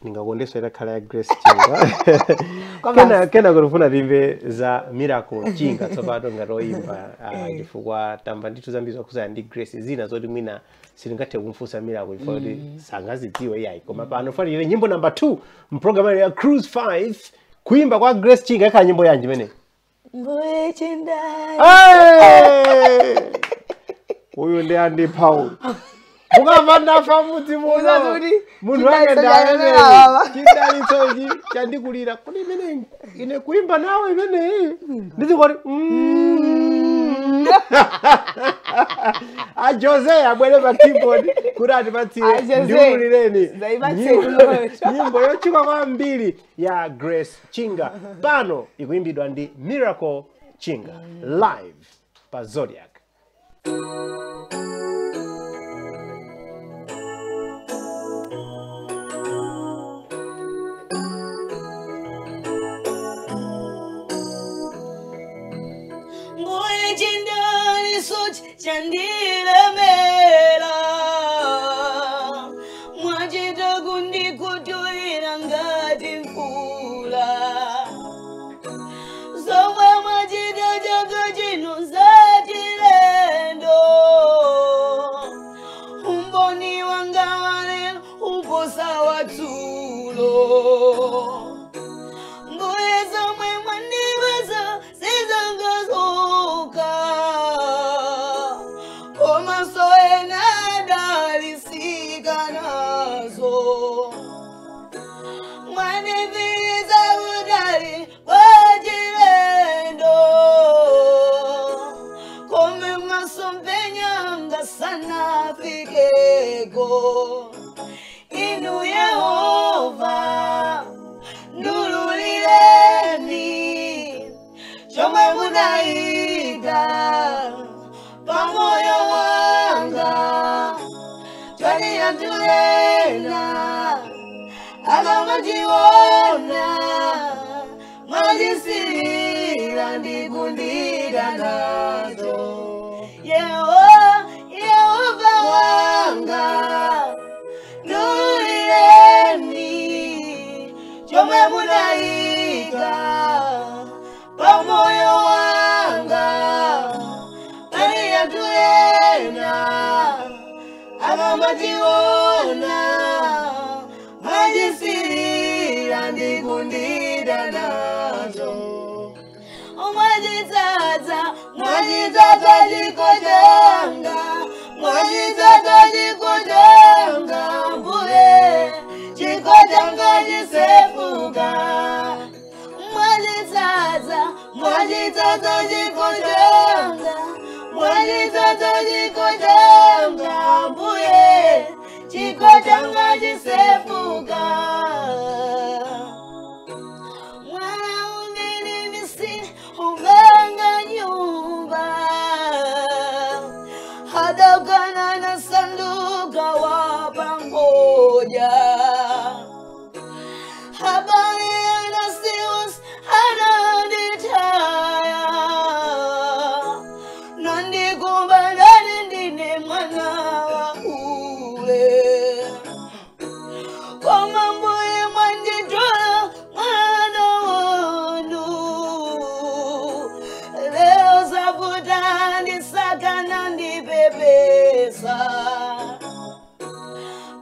S1: Ningakondeswa itakhala ya Grace Chinga. Kena kulufuna timve za Miracle Chinga tsopano ngati oyimba chifukwa tamva ndithu zambiri zokhudzana ndi Grace zina zoti mwina sitingathe kumfunsa Miracle chifukwa kuti sangazidziwe iyayi. Koma pano fanire nyimbo number 2 mpulogalamu ya Cruise 5 kuimba kwa Grace Chinga ikhala nyimbo yanji imene.
S2: Mbuye Chindali.
S1: Uyu ndi Andy Paul. Mukamva ndafa mudzi muno. Munthu wake chidalitsochi chandikulira kuti imene ine kuimba nawe imeneyi ndizikoti a Jose abwere pa keyboard kuti atipatsire ndiululireni nyimbo yotchuka kwambiri ya Grace Chinga pano ikuimbidwa ndi Miracle Chinga live pa Zodiac.
S2: Chandilemela mwachita kundikutulira ngati mvula zomwe mwachita chaka chino zachilendo umboni wanga walero uposa watsulo mbuye zomwe mwandipatsa sizangazoka. Inu Yehova anthu ena akamationa mwachisirira ndikundida nazo. Yehova wanga ndulireni chomwe munayika pamoyo wanga. Pali anthu ena akamationa mwachisirira ndikundida nazo. Mwachitsatsa, mwachitsatsa chikho changa, mwachitsatsa chikho changa, mbuye chikho changa chisefuka. Mwachitsatsa, mwachitsatsa chikho changa, mwachitsatsa chikho changa, mbuye chikho changa chisefuka. Mwana umene misini umanga nyumba hadakana na sanduka wapangoja habari anasius ananditaya nandikumbana ndine mwana wa ule kwa mambo ya mwanditola mwana wanu leo zavuta ndisaka nandipepesa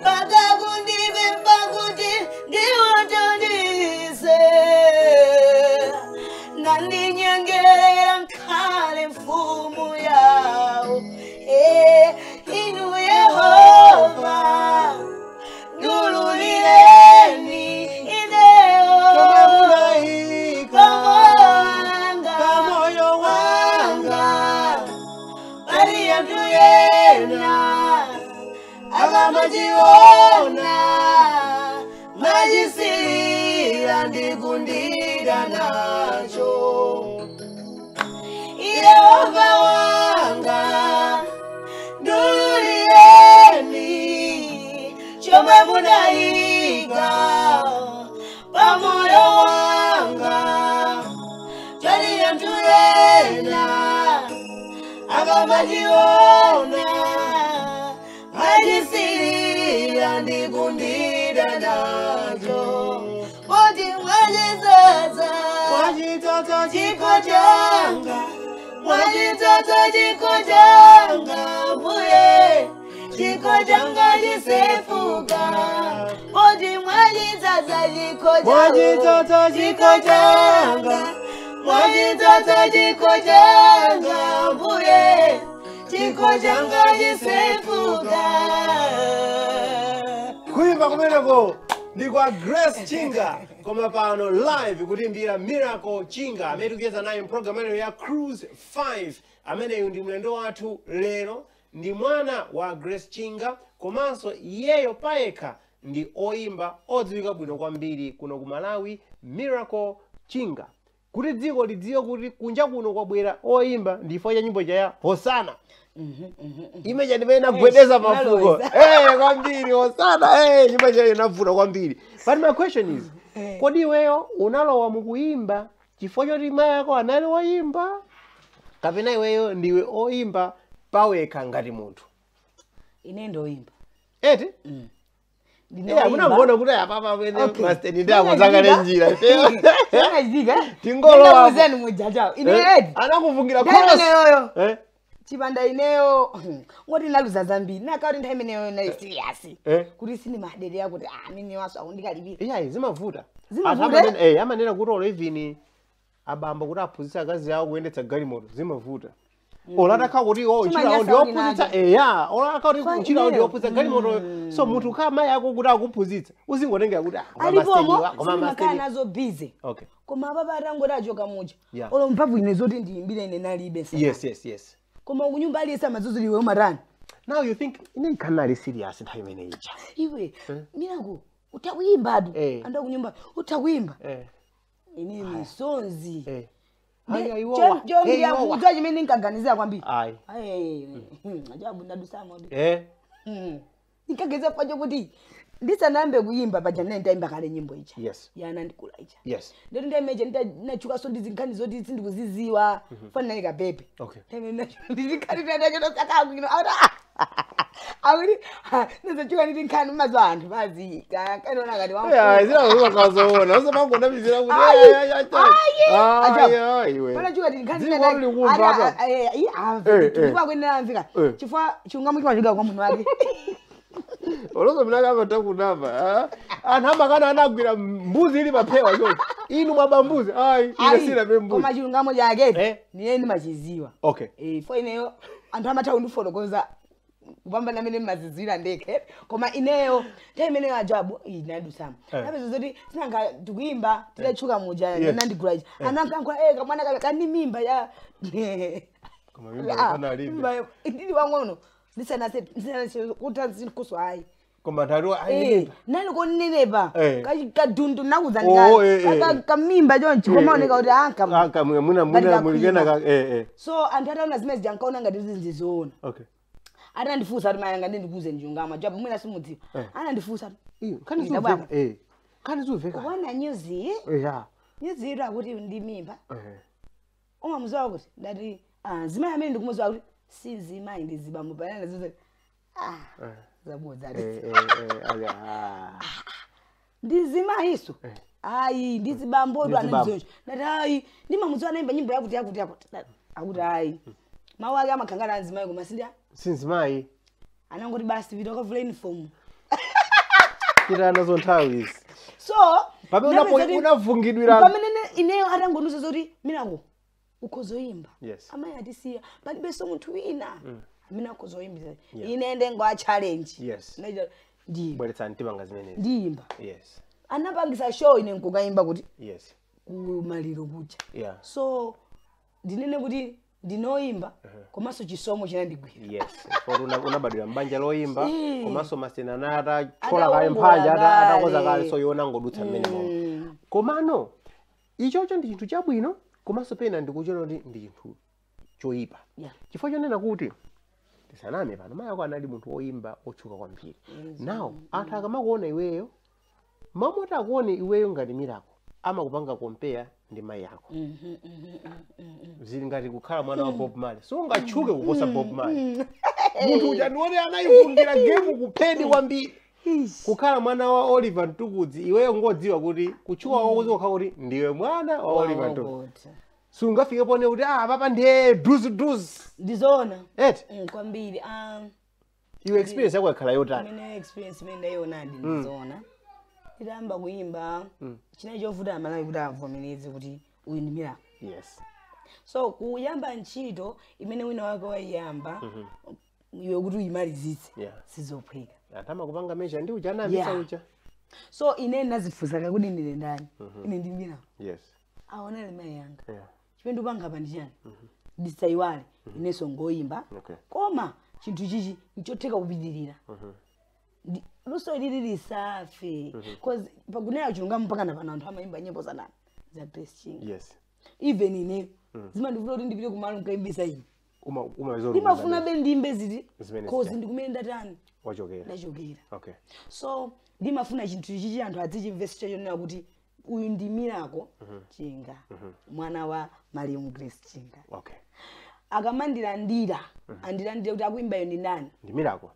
S2: pakakundipe kuti ndiwatandise nandinyengerera nkhale mfumu yawo. Inu Yehova ndululireni ineo
S1: Chomwe munayika
S2: pamwanga
S1: pamoyo wanga
S2: pali anthu ena akamationa mwachisirira ndikundida nacho. Yehova wanga ndululireni chomwe munayika pamoyo wanga. Pali anthu ena akamationa mwachisirira ndikundida nacho. Poti mwachitsatsa
S1: mwachitsatsa
S2: chikho changa, mwachitsatsa chikho changa, mbuye chikho changa chisefuka. Poti mwachitsatsa chikho
S1: Mwachitsatsa
S2: chikho changa, mwachitsatsa chikho changa, mbuye chikho changa chisefuka.
S1: Kuimba kumeneko ndi kwa Grace Chinga, koma pano live kutimbira Miracle Chinga amene tikucheza naye mpulogalamu imeneyo ya Cruise 5. Ameneyu ndi mlendo wathu lero, ndi mwana wa Grace Chinga, komanso iyeyo payekha ndi oyimba odziwika bwino kwambiri kuno ku Malawi, Miracle Chinga. Kuti dziko lidziwe kuti kunja kuno kwabwera oyimba ndi chifukwa cha nyimbo ya Hosana. Imeja ndimene inagwedeza mafuko kwambiri Hosana, nyimbo chayo inavuta kwambiri. But my question is, kodi iweyo unalowa mukuyimba chifukwa choti mayi ako anali woyimba, kapena iweyo ndiwe oyimba pawekha ngati munthu?
S2: Ine ndoyimba.
S1: Eti? Munangoona kuti apapa pene masteni ndi akonzakale njira. Tingolowa. Anakufungira
S2: cross. Chipanda ineyo ngoti naluza zambiri nakauti nthawi imeneyo nayi serious kuti sini madere yakuti mini waso akundikalipira.
S1: Iyayi zimavuta. Amanena kuti olo even abambo kuti aphunzitsa akazi awo kuyendetsa galimoto zimavuta. Ola atakhala kuti ntchito yawo ndi yophunzitsa ola atakhala kuti ntchito yawo ndi yophunzitsa galimoto, so munthu ukhala mayi ako kuti akuphunzitsa uzingotengera kuti
S2: alipomo simakhala nazo busy. Koma apapa atangoti achoka muja olo mphamvu ine zoti ndiyimbire ine nalibe.
S1: Yes.
S2: Koma kunyumba aliyesa madzudzo iwe umatani.
S1: Now you think ine nkanali serious nthawi imene ija.
S2: Iwe Miracle utakuimba adu anda kunyumba utakuimba. Ine misonzi.
S1: Ayi iwowa.
S2: Chombi chimene nkaganizira kwambiri.
S1: Ayi.
S2: Ayi. Ajabu ndadusamo. Ndikageza pacho kuti ndisanayambe kuyimba paja ndine ndayimba kale nyimbo ija.
S1: Yes.
S2: Yanandikula ija.
S1: Yes.
S2: Ndoti ndaimeje ndinachuka so ndizinkhani zoti sindikuziziwa. Fana naye kapepe.
S1: Okay.
S2: Ndizinkhani ndachotosakakwino akuti ndizochuka nditi nkhani mazuwa anthu pazi kanona kati wangu.
S1: Yeah, zina zakazoona. Usamangondamizira kuti ayi iwe.
S2: Panachuka nditi nkhani
S1: Dziko likumva apa.
S2: Ndikwakuyenera amvika. Chifukwa chilungamo chimachoka kwa munthu wake.
S1: Olozo mnaka amatakunama. Anthu amakana anagwira mbuzi ili maphewa choncho. Inu mwaba mbuzi. Ayi, ine sina pe mbuzi.
S2: Koma chilungamo chake niye ndimachiziwa.
S1: Okay.
S2: Fo ineyo anthu amatha kundifotokoza kupambana amene mmazizwira ndekhe. Koma ineyo nthawi imeneyo ajabu inadusama. Napeza zoti sinanga tikuyimba tidatchuka muja nandigula ichi. Anankankhula kamwana kandi mimba ya
S1: Koma mimba kana alibe.
S2: Ndili wang'ono. Ndisanase kuti nkuso ayi.
S1: Koma nthawi ayi.
S2: Nali konenepa. Kadundu nakuza kamimba chonchi komaoneka kuti anka.
S1: Anka mwina mulikena ka
S2: So anthu ataona zimene zija nkaona ngati zizoona.
S1: Okay.
S2: Atandifunsa kuti mayanga ndikuze njungama jabu mwina simudziwa. Anandifunsa.
S1: Kani zuveka. Kani zuveka.
S2: Wana nyuzi.
S1: Yeah.
S2: Nyuzi ira kuti ndi mimba. Umamuziwa kuti ndati zimayi amene ndikumuziwa kuti si zimayi ndi zibambo panana zizo. Zabodza. Ndi zimayiso. Ayi ndi zibambo ndo anandizocho. Ndati ayi ndimamuziwa naimba nyimbo yakuti yakuti yakuti. Akuti ayi. Mawu ake amakhangana azimayi koma sindiya.
S1: Sinzimayi.
S2: Anangoti basi vita wakavula uniform.
S1: Tira nazo nthawi izi.
S2: So
S1: pamene unavungidwira
S2: pamene ineyo atangondiuza zoti Miracle ukhozoyimba.
S1: Yes.
S2: Amayi atisiya palibenso munthu wina amene akhozoyimba. Ine ndengo a challenge.
S1: Yes.
S2: Ndi
S1: bweretsa mtima zimenezi.
S2: Ndiyimba.
S1: Yes.
S2: Anapangisa show ine nkukayimba kuti
S1: yes.
S2: Kumaliro kuja.
S1: Yeah.
S2: So ndinene kuti ndinoyimba komanso chisomo chinandigwira.
S1: Yes. For unabadwira mbanja loyimba komanso masena atachola kale mphanja atakoza kale so yona ngodutsa mmene momwe. Komano ichocho ndi chinthu chabwino komanso pena ndikuchona kuti ndi chinthu choyipa. Chifukwa chonena kuti tisaname pano mayi ako anali munthu woyimba otchuka kwambiri. Now anthu akamakuona iweyo mamoti akuone iweyo ngati Miracle amakupanga compare ndi mayi ako. Zili ngati kukhala mwana wa Bob Marley. So ungatchuke kuposa Bob Marley. Munthu uja ndiwone anayifungira game kuphedi kwambiri. Kukhala mwana wa Oliver Mtukudzi iweyo ngodziwa kuti kutchuka kwako kukhala kuti ndiwe mwana wa Oliver Mtukudzi. Sungafike pone kuti papa ndiye duzi duzi.
S2: Ndizoona.
S1: Eti?
S2: Kwambiri.
S1: Iwe experience yako yakhala yotani?
S2: Imene experience imene ndayiona ndizoona. Nditayamba kuyimba chinayi chovuta amalawi kuti avomereze kuti uyu ndi Miracle.
S1: Yes.
S2: So kuyamba ntchito imene wina wake wayiyamba iwe kuti uyimalizitse sizophweka.
S1: Anthu amakupanga measure ndi uja anayambitsa uja.
S2: So ine ndazifunsa kuti ndine ndani? Ine ndi Miracle.
S1: Yes.
S2: Aona mayi yanga. Chimene ndikupanga pa ndi chani? Ndisayiwale inenso ngoyimba. Koma chinthu chichi nchotheka kupitirira. Luso ilili lisafe. Cause pakunena chilungamo mpaka na pano anthu amayimba nyimbo za ndani? Za Grace Chinga.
S1: Yes.
S2: Even ine zimandivuta kuti ndipite kumalo nkaimbisa ine.
S1: Ndimafuna
S2: be ndimbe ziti cause ndikumene ndatani?
S1: Wachokera.
S2: Ndachokera.
S1: Okay.
S2: So ndimafuna chinthu chichi anthu adzichimvesa chonena kuti uyu ndi Miracle Chinga. Mwana wa Malemu Grace Chinga.
S1: Okay.
S2: Akamandilandira, andilandire kuti akuimbayo ndi ndani?
S1: Ndi Miracle.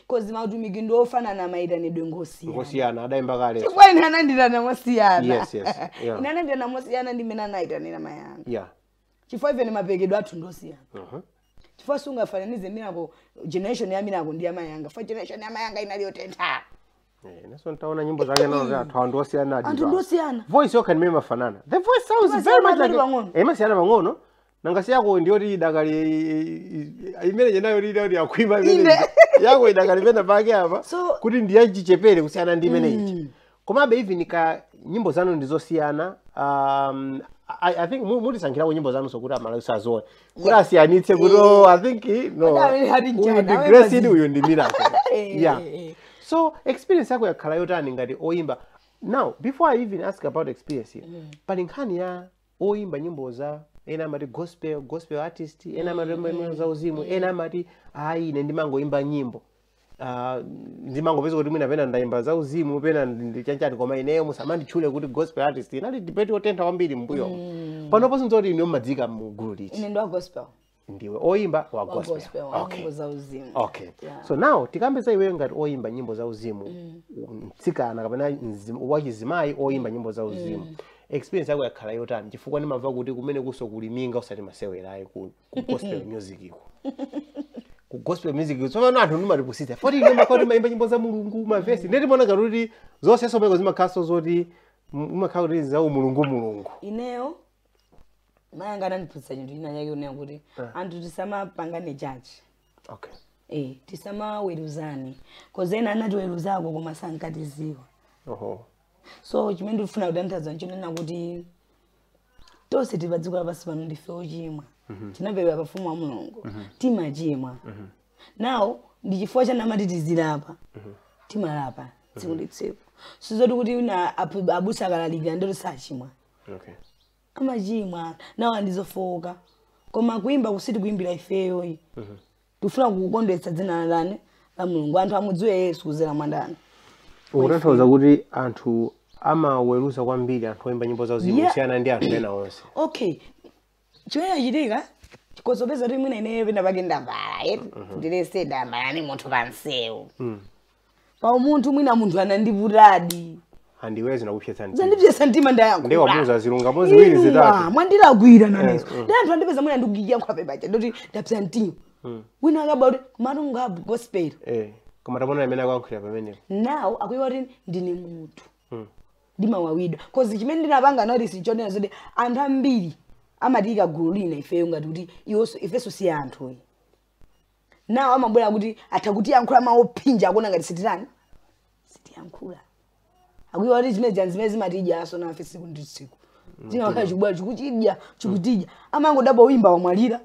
S2: Cause mautumiki ndofanana maitanidwe ngosiyana.
S1: Ngosiyana adayimba kale.
S2: Chifukwa ine anandirana mosiyana.
S1: Yes, yes. Yeah.
S2: Ine anandirana mosiyana ndi mmene anayitanira mayanga.
S1: Yeah.
S2: Chifukwa even mapekedwe athu ndosiyana. Chifukwa sungafananize Miracle generation ya Miracle ndi ya mayanga. Fa generation ya mayanga inaliyotentha.
S1: Neso ntaona nyimbo zake nazo anthu andosiyana adi.
S2: Anthu ndosiyana.
S1: Voice yokha ndimene mafanana. The voice sounds very much like. Imasiyana pang'ono. Nangasi yako ndiyoti idakali imene jenayo lili kuti akwima imene yako idakali pena pake apa kuti ndiye chichepere kusiyana ndi imene ichi. Komabe even ka nyimbo zanu ndizosiyana. I think mutisankhirako nyimbo zanu sokuti amalawi sazoona. Kuti asiyanitse kuti I think no. Uyu ndi Grace uyu ndi Miracle. Yeah. So experience yako yakhala yotani ngati oyimba. Now before I even ask about experience here, pali nkhani ya oyimba nyimbo za ena amati gospel artist, ena amati za uzimu, ena amati ayi ine ndimangoimba nyimbo. Ndimangopeza kuti mwina pena ndayimba za uzimu, pena ndichanchati, koma ineyo musamanditchule kuti gospel artist. Inali debate yotentha kwambiri mbuyo. Panopo sinzoti ine mmadzika mu gulu liti?
S2: Ine ndi wa gospel.
S1: Ndiwe oyimba wa
S2: Wa
S1: gospel?
S2: Gospel, wa
S1: Okay.
S2: nyimbo za uzimu.
S1: Okay.
S2: Yeah.
S1: So now tikambe za iweyo ngati oyimba nyimbo za uzimu, mtsikana kapena wachizimayi oyimba nyimbo za uzimu. Experience yako yakhala yotani? Chifukwa ndimamva kuti kumene kuso kuliminga usati masewerayi ku gospel music iko. Ku gospel music tsopano anthu ndimatipusitsa. Foti ine makhala kuti mayimba nyimbo za Mulungu, mavesi. Ndeti mona ngati kuti zonse someko zimakhaso zoti mumakhala kuti za umulungu mulungu.
S2: Ineyo mayanga anandiphunzitsa chinthu china chake kunena kuti anthu tisamapangane judge. Tisamaweruzane, 'cause ena anatiweruzako koma sankatiziwa. So chimene ndikufuna kutanthauza nchonena kuti tonse tili pa dziko lapansi pano ndife ochimwa. Tinabadwa pa ufumu wa Mulungu, timachimwa. Now ndi chifukwa chani amati tizilapa? Timalapa tsiku ndi tsiku. Sizoti kuti wina abusa akalalikira ndoti sachimwa. Amachimwa nawo, andizofowoka, koma kuimba kusiti kuimbira ifeyoyi, tifuna kukondwetsa dzina la ndani? La Mulungu, anthu amudziwe Yesu kuzera mwa ndani?
S1: Ukutanthauza kuti anthu amaweruza kwambiri anthu oyimba nyimbo za uzimu kusiyana ndi anthu ena onse?
S2: Okay, chimene chachitika chikozopeza kuti mwina ineyo pena pake ndambala eti ndilese ndambala ni munthu pansewu pa umunthu, mwina munthu anandivutadi.
S1: Andiwe zinakupsetsa mtima.
S2: Zandipsetsa mtima, ndayankhula.
S1: Ndiye wamuuza zilungamo ziwiri zitatu.
S2: Mwandilagwira naneso, ndi anthu andipeza mwina ndikuyankhula pepacha ndoti ndapsa mtima, wina akaba kuti komatu nga gospel.
S1: Koma tamona amene akuyankhulira pamenepo.
S2: Now akuiwa kuti ndine munthu, ndimawawidwa, 'cause chimene ndinapanga notice nchonena zoti anthu ambiri amatiyika gulu lina ifeyo ngati kuti iwonso ifenso si anthu. Nawo amabwera kuti atha kutiyankhula mawu ophinja, akuona ngati sititani, sitiyankhula. Akuiwa kuti zimene zija zimene zimatidyaso nafe tsiku ndi tsiku, zimakhala chikubwera chikuchidya chikutidya, amangodabwa wimba wamwalira.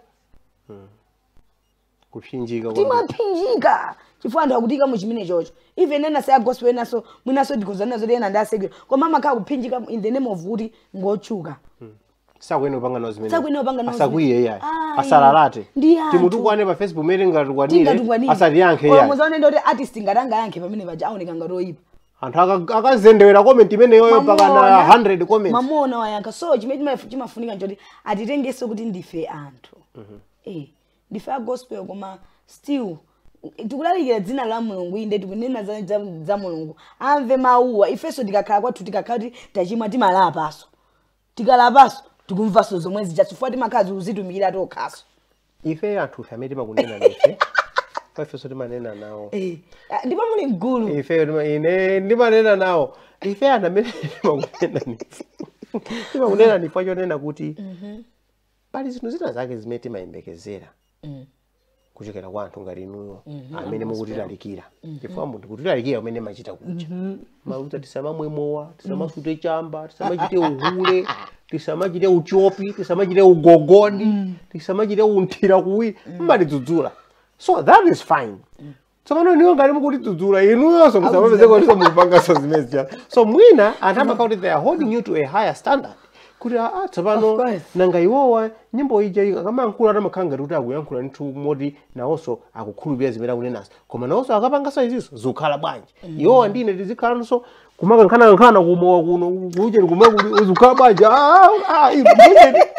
S1: Kupsinjika kwambiri.
S2: Timaphinjika chifukwa anthu akutika mu chimene chocho. Even ena saya gospel, enaso mwinaso ndikhuzana zoti ena ndasekwera, koma amakhala kuphinjika in the name of kuti ngotchuka.
S1: Sakuyenera kupanga nawo zimene.
S2: Sakuyenera kupanga nawo.
S1: Asakwiye iyayi.
S2: Ayi.
S1: Asalalate.
S2: Ndi anthu.
S1: Timutukwane pa Facebook mene ngatukwanire.
S2: Tingatukwanire.
S1: Asatiyankhe
S2: Koma
S1: iyayi.
S2: muzaone ndoti artist ngati angayankhe pamene paja aoneka ngati oyipa.
S1: Anthu akazendewera comment imeneyoyo mpaka na 100 comments.
S2: Mamuona wayankha. So chimene chimafunika nchoti atitengenso kuti ndife anthu, ndife a gospel, koma still tikulalikira dzina la Mulungu, inde tikunena za Mulungu, amve mawuwa. Ifenso tikakhala kwathu, tikakhala kuti tachimwa, timalapaso. Tikalapaso tikumvanso zomwe zija, chifukwa timakhala zikuzitumikira tokhaso.
S1: Ife anthu ife amene timakunena ife ifenso timanena nawo.
S2: Ndipo muli mgulu.
S1: Ife ine ndimanena nawo. Ife anthu amene timakunena nife timakunena nife chonena kuti pali zinthu zina zake zimene timayembekezera kuchokera kwa anthu ngati inuyo amene mukutilalikira, chifukwa munthu kutilalikira kumene machita kuja mauta tisamamwe mowa, tisamasute chamba, tisamachite uhule, tisamachite uchopi, tisamachite ugogodi, tisamachite unthira kuwiri, mmatidzudzula. So that is fine. Tsopano inuyo ngati mukutidzudzula, inuyonso musamapezeka kuti mukupanganso zimene zija. So mwina anthu amakhala kuti they are holding you to a higher standard kuti tsopano
S2: Of course.
S1: nanga iwowa nyimbo ija akamayankhula amakhala ngati kuti akuyankhula ndithu moti nawonso akukhulupirira zimene akunenazo, koma nawonso akapanganso izinso zikukhala bwanji? Iwowa ndine tizikhalanso kumakankhanakankhana kumowa kuno kucheni kumwe zikukhala bwanji?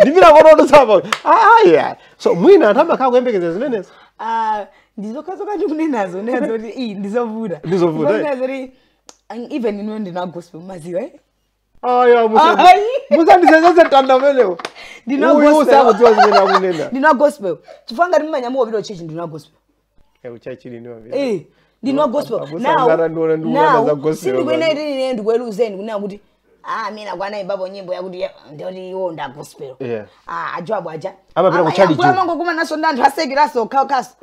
S1: Ndipita konoto tsapa. Yeah, so mwina anthu amakhala kuyembekeza zimenezo.
S2: Ah, ndizokhazoka ndikunenazo nenazo kuti iyi ndizovuta.
S1: Ndizovuta, eh.
S2: Ndizovuta kuti even inuyo ndina gospel, maziwa, eh?
S1: Aya,
S2: Ayi.
S1: musandisenzese tanda pamenewo.
S2: Ndina
S1: Uyu
S2: gospel.
S1: sakudziwa zimene akunena.
S2: Ndina gospel chifukwa ngati mmanyamuka kupita kuchechi, ndina gospel.
S1: Uchachili ndiwapita.
S2: Ndina gospel.
S1: Abusa ngara ndiona ndikuona za gospel.
S2: Sindikuena iti ine ndikuweruzeni kunena kuti mina kwana imbapo nyimbo yakuti ndoti iwo nda gospel. Ajo aja
S1: Amapita ku church.
S2: Amango naso ndi anthu asekeraso okhaokhaso.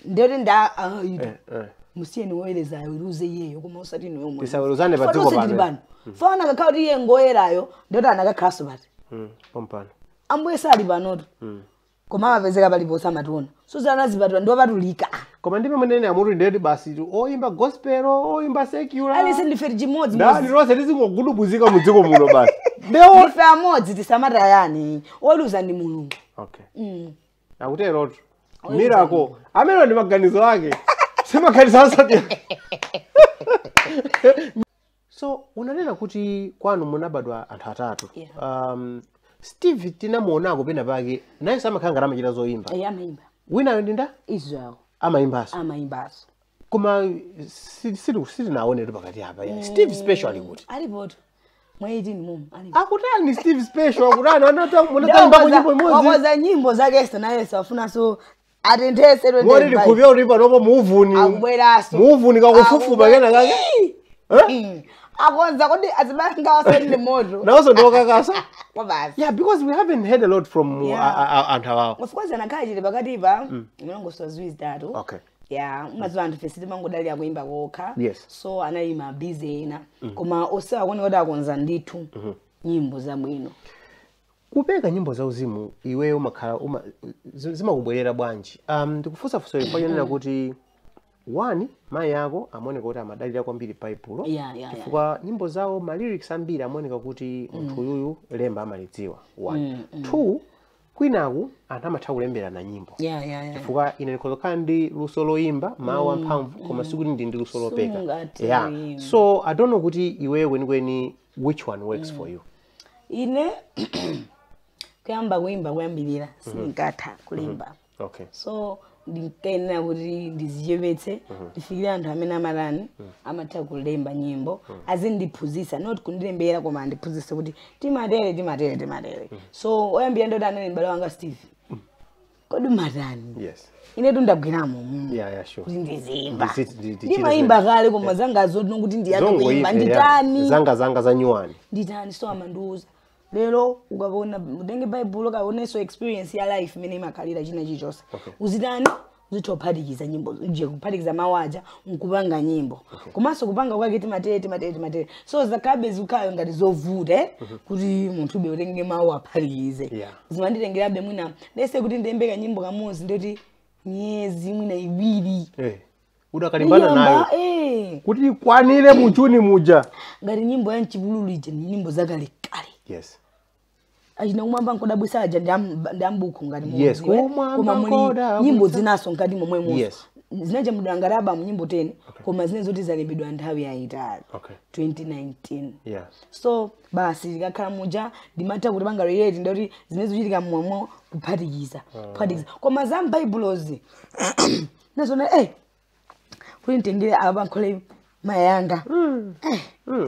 S2: Ndoti nda ito. Musiyeni woyerezayo iruze iyeyo, koma usati inuyo mwe.
S1: Tisaweruzane pa dziko
S2: tili
S1: pano.
S2: Pano fana akakhala kuti iye ngoyerayo, ndoti anakakhalanso pati?
S1: Pompano.
S2: Ambuye sali panoto, koma amapezeka paliponse, amationa. So zanazipatula ndiwapatulika.
S1: Koma ndipo mwenene amuti ndeti basi oyimba gospel, oyimba secular,
S2: Alise ndife chimodzi.
S1: Ndani lonse lizingogudubuzika mu dziko muno basi. Ndewo
S2: Ndife amodzi, tisamatayani, oweruza ndi Mulungu.
S1: Okay. Akuterotu. Miracle. Amene ndi maganizo ake. Simakhalisa osati. So unanena kuti kwanu munabadwa anthu atatu.
S2: Yeah.
S1: Steve tinamuonako pena pake naye samakhala ngati amachita zoimba.
S2: Eh, amayimba.
S1: Winayo ndi nda?
S2: Israel.
S1: Amayimbaso.
S2: Amayimbaso.
S1: Koma sitinaonetu pakati apa. Yeah. Steve Special ali kuti?
S2: Alipotu. Mwa 18 mumu. Alipo.
S1: Akutani Steve Special akutani anatamba nyimbo imodzi.
S2: Wakoza nyimbo zake so naye safuna so atenthese
S1: Ngoti likhupya kuti panopo muuvuni.
S2: Akubweraso.
S1: Muuvuni kakufufuma kena kake. Eh?
S2: Akonza kuti azibanga wasende moto.
S1: Nawonso ndiwokakasa.
S2: Kwabasi.
S1: Yeah, because we haven't heard a lot from anthu awawo.
S2: Of course anakhala chili pakatipa mlongoso ziwiri zitatu.
S1: Okay.
S2: Yeah, umadziwa anthu fesi timangodalira kuimba kokha.
S1: Yes.
S2: So anali busy ena. Koma osewa kuoneka kuti akonza ndithu nyimbo zabwino.
S1: Kupeka nyimbo za uzimu iweyo umakhala zimakubwerera bwanji? Ndikufunsafunsa ife yonena kuti one, mayi ako amaoneka kuti amadalira kwambiri Baibulo. Chifukwa nyimbo zawo ma lyrics ambiri amaoneka kuti munthu uyuyu lemba amalidziwa. One. Two, kwinaku anthu amatha kulemberana nyimbo. Chifukwa ine ndikhoza kukhala ndi luso loyimba mawu amphamvu koma sikuti ndi luso lopeka. Yeah. So I don't know kuti iweyo kwenikweni which one works for you.
S2: Ine kuyamba kuimba kuyambirira sindingatha kulemba.
S1: Okay.
S2: So ndinkayenera kuti ndizichepetse ndifikire anthu amene amatani amatha kulemba nyimbo azindiphunzitsa, not kundilembera koma andiphunzitse kuti timatere timatere timatere. So oyambira ndoti anali m'bale wanga Steve. Kodi matani?
S1: Yes.
S2: Inetu ndagwiramo.
S1: Yeah, sure.
S2: Kuti ndizimba. Ndimayimba kale koma zangazo kuti ndiyambe kuimba nditani.
S1: Zanga za nyuwani.
S2: Nditani so amandiuza. Lero ukaona udenge Bible ukaonenso experience ya life imene imakhalira china chilichonse. Uzitani uzitophatikiza nyimbo, nje kuphatikiza mawu aja nkupanga nyimbo. Komanso kupanga kwake timatere timatere timatere. So zakhabe zikhayo ngati zovuta kuti munthu ube utenge mawu aphatikize. Zimanditengerabe mwina lese kuti ndiyembeka nyimbo kamodzi ndoti miyezi mwina iwiri.
S1: Udakalimbana nayo. Kuti ikwanire muchuni muja.
S2: Ngati nyimbo ya mchipululu ija ni nyimbo zakalekale.
S1: Yes.
S2: Achina kumwamba nkodabwisa aja ndi ambuku ngati
S1: Yes,
S2: koma muli nyimbo zinaso ngati momwemo.
S1: Yes.
S2: Zinaja mudangara mu nyimbo 10 koma zine zoti zalembedwa nthawi yayitali.
S1: Okay.
S2: 2019.
S1: Yeah.
S2: So basi likakhala muja ndimatha kuti panga relate ndoti zimene zochitika momwemo kuphatikiza. Kuphatikiza. Koma za Baibulozi nazona kuti nditengere apa nkhole mayanga.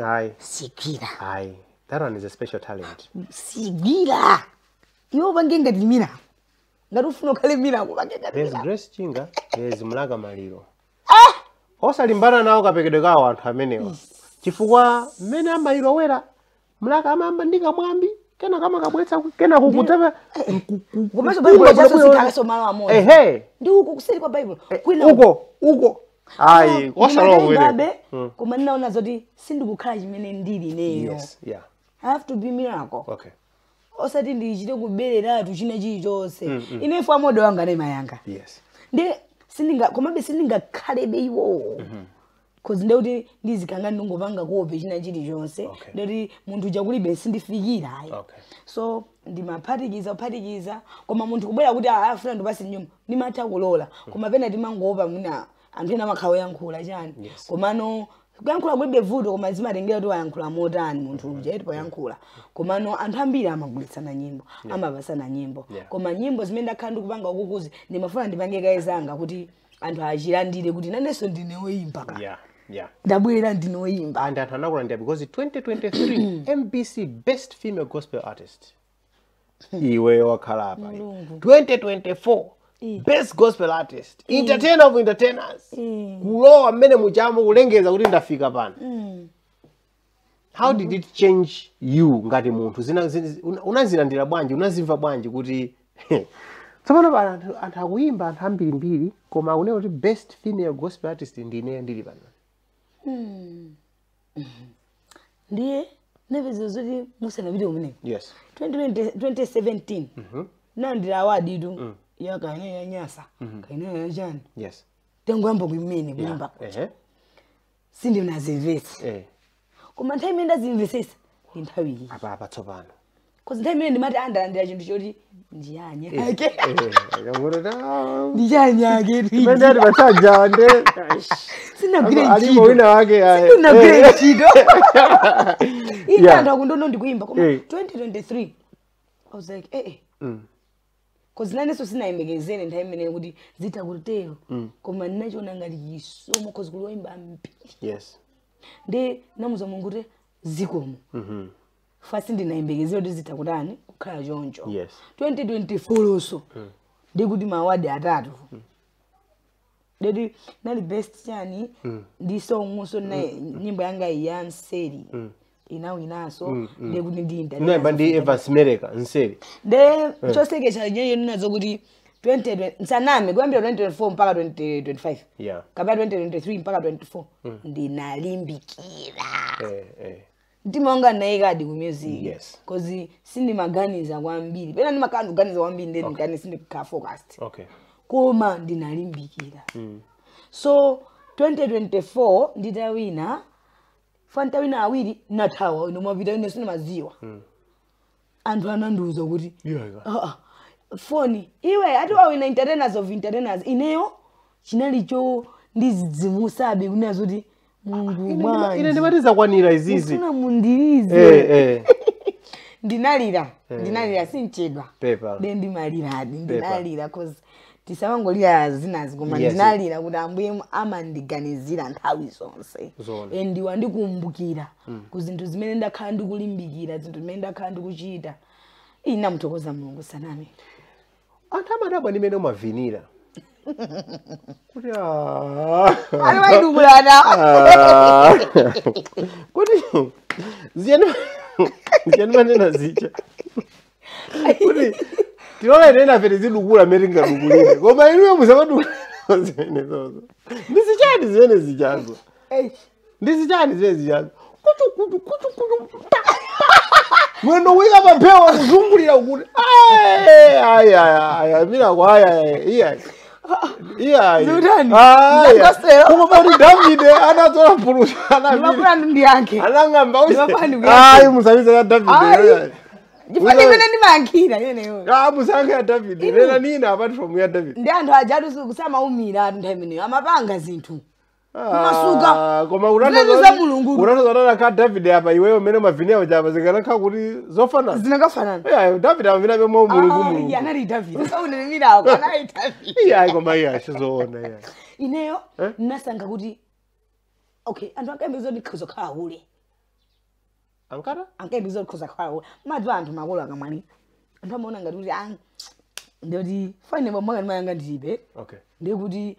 S1: Ayi.
S2: Sigwira.
S1: Ayi. That one is a special talent.
S2: Sigwira. Iwe upange ngati miracle. Ngati ufuna ukhale miracle upange ngati
S1: There's
S2: miracle.
S1: Grace Chinga, there's Mlaka Maliro. Osalimbana nawo kapekedwe kawo anthu amenewa. Chifukwa mmene amayilowera Mlaka amayamba ndi kamwambi kena kama kabwetsa kena kukutapa
S2: Komanso Bible chaso sikhalanso malo amodzi.
S1: Ehe.
S2: Ndi uko kuseri kwa Bible. Kwina
S1: uko. Ayi, osalowa
S2: kuwene. Koma ndinaona zoti sindikukhala chimene ndili ineyo.
S1: Yes, yeah.
S2: I have to be miracle.
S1: Okay.
S2: Osati ndichite kubereratu china chilichonse. Ine ife amodo wanga ndi mayanga.
S1: Yes.
S2: Ndi sindinga komabe sindingakhalebe iwo. Cause ndekuti ndizikanga ndingopanga kope china chilichonse.
S1: Okay.
S2: Ndekuti munthu uja kulibe sindifikira ayi.
S1: Okay.
S2: So ndimaphatikiza phatikiza koma munthu kubwera kuti afuna ndipase nyumba ndimatha kulola. Koma pena timangopa mwina anthu ena amakhala oyankhula chani.
S1: Yes.
S2: Komano kuyankhula kulibe vuto koma zimatengera kuti wayankhula motani munthu uja eti poyankhula. Komano anthu ambiri amagulitsana nyimbo, amapasana nyimbo. Koma nyimbo zimene ndakhala ndikupanga ukukuzi ndimafuna ndipange kaye zanga kuti anthu achilandire kuti nanenso ndine woyimba ka.
S1: Yeah. Yeah.
S2: Ndabwera ndine woyimba.
S1: And anthu anakulandira because 2023 MBC Best Female Gospel Artist. Iwe wakhala apa. 2024 Best Gospel Artist, Entertainer of Entertainers. Kulowa mmene muchamo kulengeza kuti ndafika pano. How did it change you ngati munthu? Unazilandira bwanji, unazimva bwanji kuti tsopano pa anthu akuyimba anthu ambirimbiri koma akunena kuti best female gospel artist ndine ndili pano.
S2: Ndiye nepeza zoti musanapite kumeneko.
S1: Yes.
S2: 2017. Nandira award itu. Ya kaine ya nyasa. Kaine ya chani.
S1: Yes.
S2: Tengoyamba kuimene kuimba. Sindinazimvetsa. Koma nthawi imene ndazimvetsetsa ndi nthawi iyi.
S1: Apa tsopano.
S2: Cause nthawi imene ndimati andalandira chinthu choti ndiyanye ake. Ndiyanye ake.
S1: Imene ali pachaja nde.
S2: Sinagwire ntchito.
S1: Alipo wina wake ayi.
S2: Sinagwire ntchito. Ine anthu akundiona ndikuyimba koma 2023 I was like eh. Cause nanenso sinayembekezere nthawi imeneyo kuti zitha kutero. Koma ndinachiona ngati chisomo cause kuli woyimba ambiri.
S1: Yes.
S2: Ndi namuza Mulungu kuti zikomo. Fasi ndinayembekezera kuti zitha kutani kukhala choncho.
S1: Yes.
S2: 2024 lonso ndikuti ma award atatu. Ndeti nali best chani ndi song so na nyimbo yanga ya Nseri. Inawinaso ndekuti ndi
S1: Ndinayimba ndi Evans Mereka Nseri.
S2: Nde chosekesha nyenye ndinazo kuti 20 nsaname kuyambira 2024 mpaka 2025.
S1: Yeah.
S2: Kapena 2023 mpaka 24 ndinalimbikira. Mtima wanga ndinayikadi ku music.
S1: Yes.
S2: Cause sindimaganiza kwambiri. Pena ndimakhala ndikuganiza kwambiri ndi ndikani sindikukhala focused.
S1: Okay.
S2: Koma ndinalimbikira. So 2024 nditawina fanta wina awiri nathawa ino mapita ine sindimaziwa. Anthu anandiuza kuti foni iwe ati wawina entertainers of entertainers ineyo chinalicho ndizidzimusabe kunazo kuti Mungu mwanji.
S1: Ine ndimati zakwanira izizi.
S2: Mufuna mundilize. Ndinalira. Ndinalira sinchedwa.
S1: Pepa.
S2: Ndimaliradi ndinalira cause tisamangolira zinazi koma ndinalira kuti Ambuye amandiganizira nthawi zonse. And wandikumbukira ku zinthu zimene ndakhala ndikulimbikira, zinthu zimene ndakhala ndikuchita. Ina mthokoza Mulungu saname.
S1: Anthu amadabwa ndimene umavinira. Kuti
S2: ali waidubulana.
S1: Kuti ziyani manena zicha. Kuti tilola ine fere zidukula mmene tingadukulire. Koma inuyo musamadukula zimene zozo. Ndizichani zimene zichazo. Ndizichani zimene zichazo. Kutu kutu kutu kutu. Mwendo wika pampewa kuzungulira kuti ay ay ay mira kwa ay ay iya.
S2: Zutani.
S1: Zakosero. Koma pali Davide anatola mpulusa
S2: anavira. Ndimafuna
S1: Anang'amba usi. Ayi musamize ya Davide.
S2: Ndifuna imene ndimayankhira imeneyo.
S1: Musankhe ya Davide. Lera nina apart from ya Davide.
S2: Ndi anthu aja atu kusamaumira atu nthawi imeneyo amapanga zinthu. Kumasuka.
S1: Koma
S2: za Mulungu.
S1: Unatoza ka Davide apa iweyo mmene umavinira uja zikanakhala kuti zofanana.
S2: Zinakafanana.
S1: Yeah, Davide amavina bemo Mulungu Mulungu.
S2: Iya anali Davide. Saunenimira anali Davide.
S1: Iya koma iya sizoona iya.
S2: Ineyo nasankha kuti okay anthu ankayembekeza kuti ndikhoza kukhala hule.
S1: Ankara?
S2: Ankayembekeza kuti ndikhoza kukhala hule. Madziwa anthu makolo akamwalira. Anthu amaona ngati kuti ndikuti fine bambo anga ndi mayi anga ndilibe.
S1: Okay.
S2: Ndikuti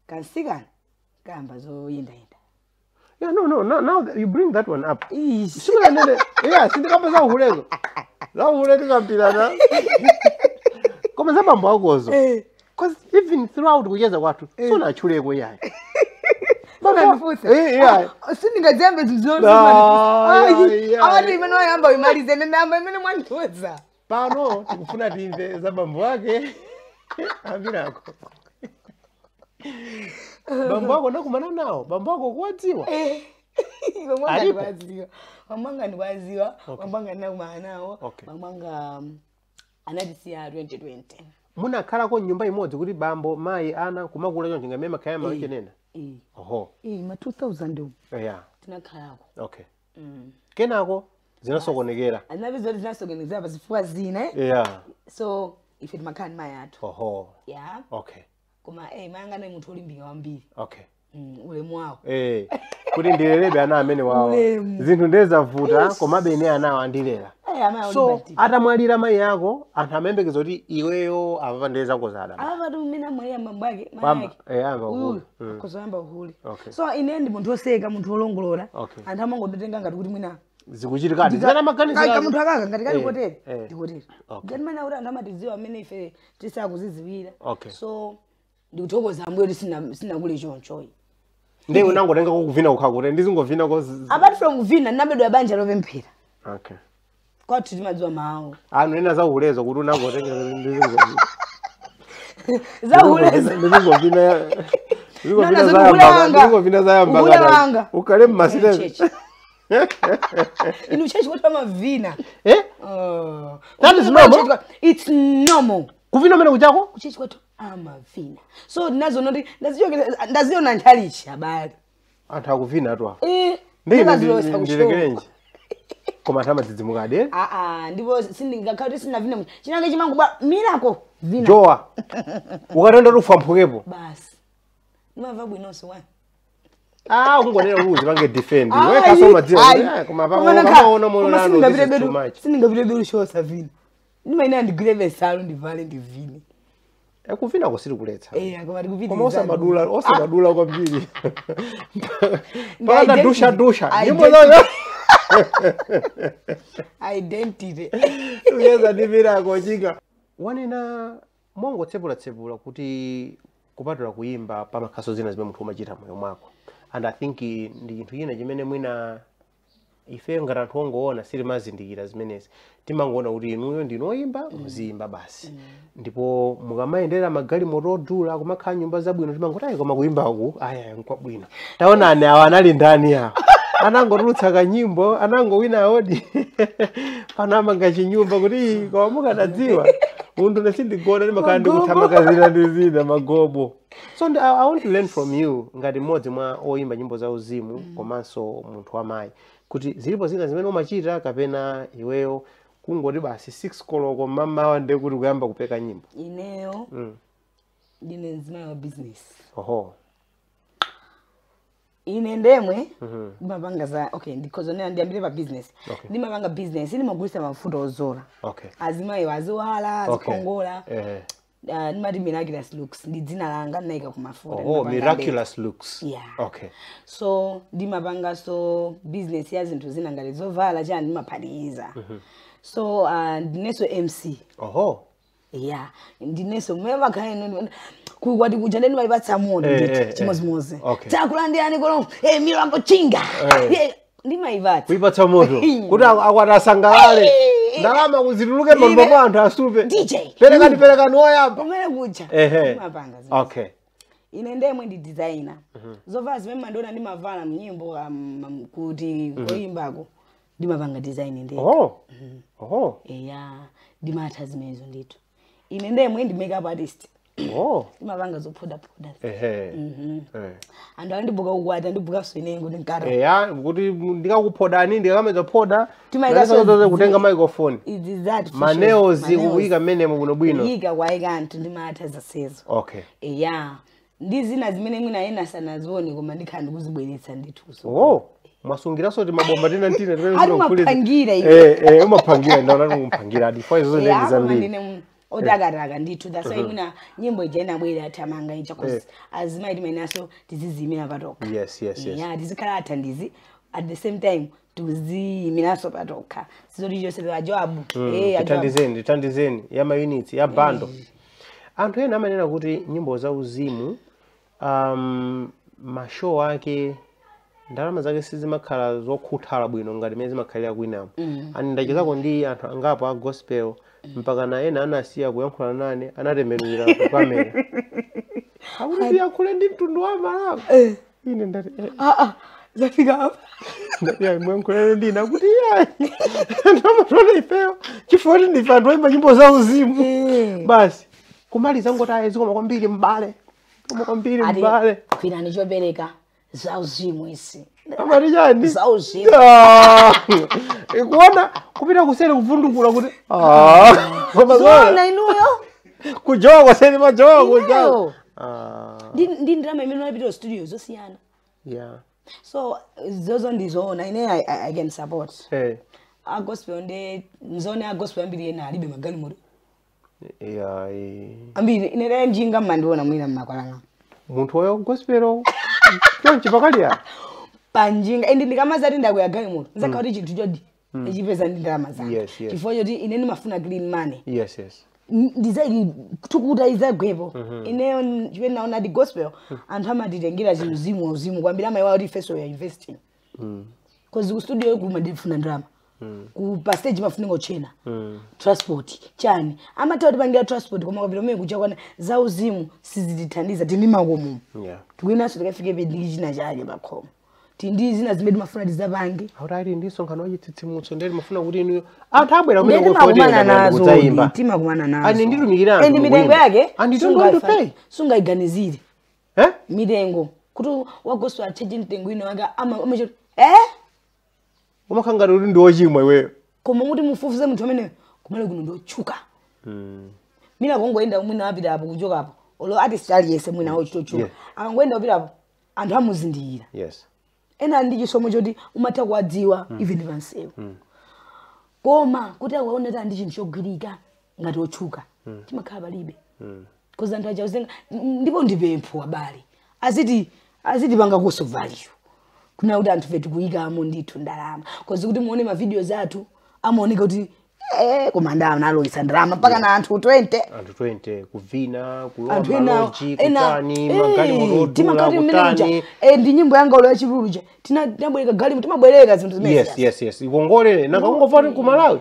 S2: kansikana kamba zoyendayenda.
S1: Yeah, no, now you bring that one up. Yeah, sindikamba za uhulezo. Za uhule tikampirana. Koma za bambo akozo. Cause even throughout kucheza kwathu sunachuleko yayi.
S2: Baba, sindingaziyambe zinthu amati imene wayamba uyimalize namba imene mwandiuza.
S1: Pano tikufuna timve za bambo ake ambirako. Bambo ako nakumana nawo, bambo ako kuwadziwa.
S2: Bambo anga ndikuwadziwa. Bambo anga ndikuwadziwa, bambo anga ndinakumana nawo, bambo anga anatisiya 2020.
S1: Munakhalako nyumba imodzi kuti bambo, mayi, ana kumakula choncho ngamene makhaya maichenena. Oho.
S2: Ma 2000.
S1: Yeah.
S2: Tinakhalako.
S1: Okay. Kenako zinasokonekera.
S2: Anapeza kuti zinasokonekera pazifukwa zina.
S1: Yeah.
S2: So ife timakhala ndi mayi athu.
S1: Oho.
S2: Yeah.
S1: Okay.
S2: Koma mayi anga ndi munthu olimbika kwambiri.
S1: Okay.
S2: Ulemu wawo.
S1: Kuti ndilelebe ana amene wawo. Zinthu ndezavuta komabe ine anawo andilera. So atamwalira mayi ako anthu amayembekeza kuti iweyo apapa ndezako zada.
S2: Apa tu mmene amwalira mambo ake mayi ake.
S1: Amba uhule.
S2: Kuzoyamba uhule.
S1: Okay.
S2: So ine ndi munthu oseka, munthu olongolola.
S1: Okay.
S2: Anthu amangotenga ngati kuti mwina
S1: zikuchitikadi. Zimene amaganizira.
S2: Munthu akaka ngati kali kotere. Ndikotere. Ngati mana kuti anthu amatidziwa amene ife tisakuzidziwira.
S1: Okay.
S2: So ndikuthokoza Ambuye kuti sinakule chonchoyi.
S1: Ndiye unangotenga kuvina kukhakuti ndizingovina ko
S2: apart from kuvina ndinabedwa banja lopemphera.
S1: Okay.
S2: Kwathu timadziwa mawu.
S1: Anu ena za uhulezo kuti unangotenga ndizingovina.
S2: Za uhulezo.
S1: Ndizingovina. Ndizingovina zayamba. Ndizingovina zayamba. Ukhale mmasire.
S2: Inu church kwathu amavina.
S1: Eh? That is normal.
S2: It's normal.
S1: Kuvina mene kuchako?
S2: Kuchechi kwathu amavina. So nazo noti ndaziona ntchalichi abale.
S1: Anthu akuvina atu apo.
S2: Eh.
S1: Ndilekerenji. Koma anthu amadzidzimukadi.
S2: Ah ah, ndipo sindingakhala kuti sinavina. Chinange chimangu Miracle vina.
S1: Joa. Ukatenda rufa mphukepo.
S2: Basi. Ndimamva bwinonso wani.
S1: Ah, ungonera uzi vange defend. Wewe kasoma dzina. Koma pamaona moyo nano.
S2: Sindingapite beru show savina. Ndimaina ndigwire besalo ndivale ndivine.
S1: Ekuvina kusiri kuletsa.
S2: Eh, koma ndikupitiriza.
S1: Koma osamadula, osamadula kwambiri. Pana dusha dusha. Nyimbo zayo.
S2: Identity.
S1: Uyeza ndi Miracle Chinga. Wanena mongo tsepula tsepula kuti kupatula kuimba pamakhaso zina zimene munthu umachita moyo mwako. And I think ndi chinthu china chimene mwina ife ngati anthu ongoona sitimazindikira zimenezi. Timangoona kuti inuyo ndinu oyimba, muziyimba basi. Ndipo mukamayendera magalimoto odula, kumakhala nyumba zabwino, timangoti ayi koma kuyimbaku, aya nkwabwino. Taonani awa anali ndani awa. Anangotulutsa kanyimbo, anangowina awodi. Panamanga chinyumba kuti koma mukanadziwa. Munthu nesindigona ndimakhala ndikuthamanga zina ndi zina magobo. So I want to learn from you ngati mmodzi mwa oyimba nyimbo za uzimu komanso munthu wamayi. Kuti zilipo zina zimene umachita kapena iweyo kungoti basi 6 koloko mamawa ndiye kuti kuyamba kupeka nyimbo.
S2: Ineyo ndine mzimayi wa business.
S1: Oho.
S2: Ine ndemwe ndimapanga za okay because ndiyambire pa business.
S1: Okay.
S2: Ndimapanga business ndimagulitsa mafuta ozola.
S1: Okay.
S2: Azimayi aziwala, azikongola.
S1: Okay.
S2: Ndimati Miraculous Looks ndi dzina langa ndinayika ku mafuta.
S1: Oh, Miraculous Looks.
S2: Yeah.
S1: Okay.
S2: So ndimapanga so business ya zinthu zina ngati zovala chani ndimaphatikiza. So ndinenso MC.
S1: Oho.
S2: Yeah, ndinenso mmene makhala kukwati kuja ndeni malipatsa moto ndithu chimozimozi. Takulandirani kono, Miracle Chinga. Ndimayipatsa.
S1: Kuipatsa moto. Kuti akwati asangalale. Ndalama kuzituluke mambo kwa anthu asupe.
S2: DJ.
S1: Perekani perekani woyamba.
S2: Kumene kuja. Ndimapanga zinthu.
S1: Okay.
S2: Ine ndemwe ndi designer. Zovala zimene mandiona ndimavala mnyimbo kuti koyimbako ndimapanga design ndekha.
S1: Oh. Oh.
S2: Yeah, ndimatha zimenezo ndithu. Ine ndemwe ndi makeup artist.
S1: Oh.
S2: Ndimapanga zophoda-phoda.
S1: Ehe.
S2: Anthu andibuka kukwata ndibuka swinengo ndinkara.
S1: Eya, kuti ndikakuphodani ndikameza phoda. Timayika kutenga microphone.
S2: It that.
S1: Maneozi kuyika mmene muno bwino.
S2: Yika kwayika anthu ndimatha zasezo.
S1: Okay.
S2: Eya. Ndi zina zimene mwina ena sanazione koma ndikhala ndikuzibweretsa ndithuso.
S1: Oh. Mwasungiranso ti mabomba tina tina timene
S2: umapangira iwe.
S1: Umapangira ndaona umapangira adi. Fo izo ndi zambiri.
S2: Otakataka ndithu that's why mwina nyimbo ija inabwera athamanga ija cause azimayi timenaso tiziziyimira patokha.
S1: Yes, yes, yes.
S2: Yeah, tizikhala athandizi at the same time tiziyimiraso patokha. Sizoti chonse ajoabu.
S1: Tithandizeni, tithandizeni ya ma units ya bando. Anthu ena amanena kuti nyimbo za uzimu mashow ake ndalama zake sizimakhala zokhuthala bwino ngati mmene zimakhalira kwinamo. Ani ndachezako ndi anthu angapo a gospel mpaka na ena anasiya kuyankhula nane anatembenukira ku kamera. Akuti ndiyankhule ndi mtundu wa Malawi. Ine ndati
S2: zafika apa.
S1: Ndati muyankhuleni ndina kuti iyayi. Ndamatola ifeyo chifukwa kuti ndife anthu oyimba nyimbo za uzimu. Basi kumaliza ngoti ayi zikoma kwambiri m'bale. Zikoma kwambiri m'bale.
S2: Kwinani chobereka za uzimu isi.
S1: Amati chani?
S2: Za uzimu.
S1: Ikuona kupita kuseri kuvundukula kuti
S2: Zona inuyo.
S1: Kujowa kuseri majowa kujowa.
S2: Ndi ndalama imene unapita studio zosiyana.
S1: Yeah.
S2: So zozo ndizoona ine I can support.
S1: Hey.
S2: A gospel ndi nzone a gospel ambiri ena alibe magalimoto.
S1: Yeah.
S2: Ambiri ine lero njinga mandiona mwina mmakwalanga.
S1: Munthu oyo gospel chonchi pakaliya.
S2: Panjinga indi ndikamazati ndakuya galimoto. Nzakha kuti chinthu chodi. Echipeza ndi ndalama zanga.
S1: Yes, yes.
S2: Chifukwa choti ine ndimafuna clean money.
S1: Yes, yes.
S2: Ndizayi tukuta izagwepo. Ineyo chimene naona di gospel anthu amatitengera chiuzimu uzimu kwambiri amayiwa kuti ifeso ya investing. Cause ku studio kuma ndifuna ndalama. Ku pa stage mafunika ochena. Transport chani. Amatha kuti pangira transport koma kwambiri umene kucha kwana za uzimu sizitithandiza tili makomo.
S1: Yeah.
S2: Tikuinaso tikafike pediki china chake pakhomo. Tindi zina zimene timafuna tizapange.
S1: Autali ndi msonkhano wachitsitsimutso ndeti mafuna kuti inuyo anthu abwera
S2: Ndiye
S1: kumene
S2: timakumana nazo,
S1: kudzayimba.
S2: Timakumana nazo.
S1: Ani nditumikira anthu
S2: And mitengo
S1: kuimba.
S2: yake
S1: And you don't want to pay.
S2: Sungaiganizire.
S1: Eh?
S2: Mitengo kuti wa gospel acheje mtengo ino wake ama amacho eh?
S1: Umakhala ngati kuti ndi wochimwa iweyo.
S2: Koma muti mufufuze munthu amene kumale kuno ndotchuka. Mina kongoenda mwina apita apo kuchoka apo. Olo artist aliyese mwina wochitochuka.
S1: Yeah.
S2: Akangoenda kupita apo anthu amuzindikira.
S1: Yes.
S2: Ena ndi chisomo choti umatha kuwadziwa even pansewu. Koma kuti awaone kuti ndi chinthu chogwirika ngati otchuka. Chimakhala palibe. Koza anthu aja ndipo ndipempho abale. Aziti panga kuso value. Kuna kuti anthu fetu kuyikamo ndithu ndalama. Koza kuti muone ma videos athu amaoneka kuti koma ndalama naloyisa ndalama mpaka na anthu 20.
S1: Anthu 20 kuvina, kulowa maloji, kutani, magalimoto odula, kutani.
S2: Ndi nyimbo yanga ulo yachipululu cha. Tinabwereka galimoto, timabwereka zinthu zimene.
S1: Yes, yes, yes. Ikongole nakangomva kuti ku Malawi.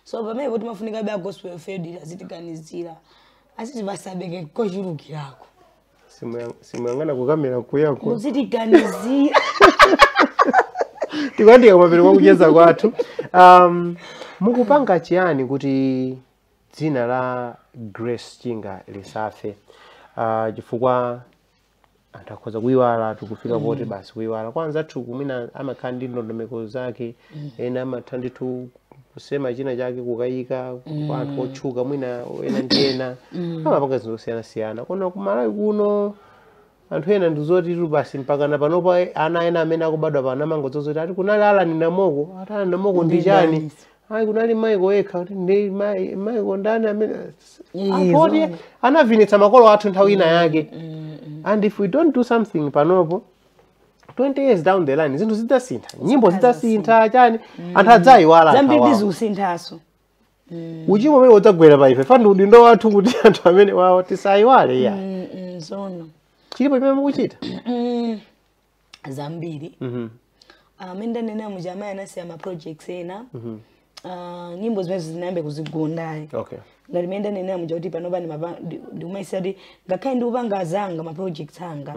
S2: So pamene timafunika be a gospel field azitiganizira. Asiti basabeke kochulukirako.
S1: Simuyang'ana kukamera kuyako.
S2: Muzitiganizira.
S1: Tikuyandika kumapeto kwa kucheza kwathu. Mukupanga chiyani kuti dzina la Grace Chinga lisafe? Chifukwa anthu akhoza kuyiwala tikufika poti basi kuyiwala. Kwanza athu kumwina amakhala ndi ndondomeko zake, ena amatha ndithu kusema china chake kukayika kwa anthu otchuka mwina ena ndi ena. Amapanga zinthu zosiyanasiyana. Koma ku Malawi kuno anthu ena ndizoti tu basi mpaka na panopa ana ena amene akubadwa pano amangodzozoti ati kunali Alan Namoko, ati Alan Namoko ndi chani? Ayi kunali Michael yekha kuti ndi Michael ndani amene anthu oti anavinitsa makolo athu nthawi ina yake. And if we don't do something panopo 20 years down the line zinthu zidzasintha, nyimbo zidzasintha chani, anthu adzayiwala.
S2: Zambiri zikusinthaso.
S1: Uchimo umene udzagwera pa ife fani udindo wathu kuti anthu amene wawo tisayiwale ya.
S2: Zono.
S1: Chilipo chimene mukuchita?
S2: Zambiri. Amene ndanena muja amayi anasiya ma projects ena. Nyimbo zimene zinayambe kuzigondayi.
S1: Okay.
S2: Ngati mmene ndanena muja kuti panopa ndikumayisa kuti ngakhale ndikupanga zanga ma projects anga.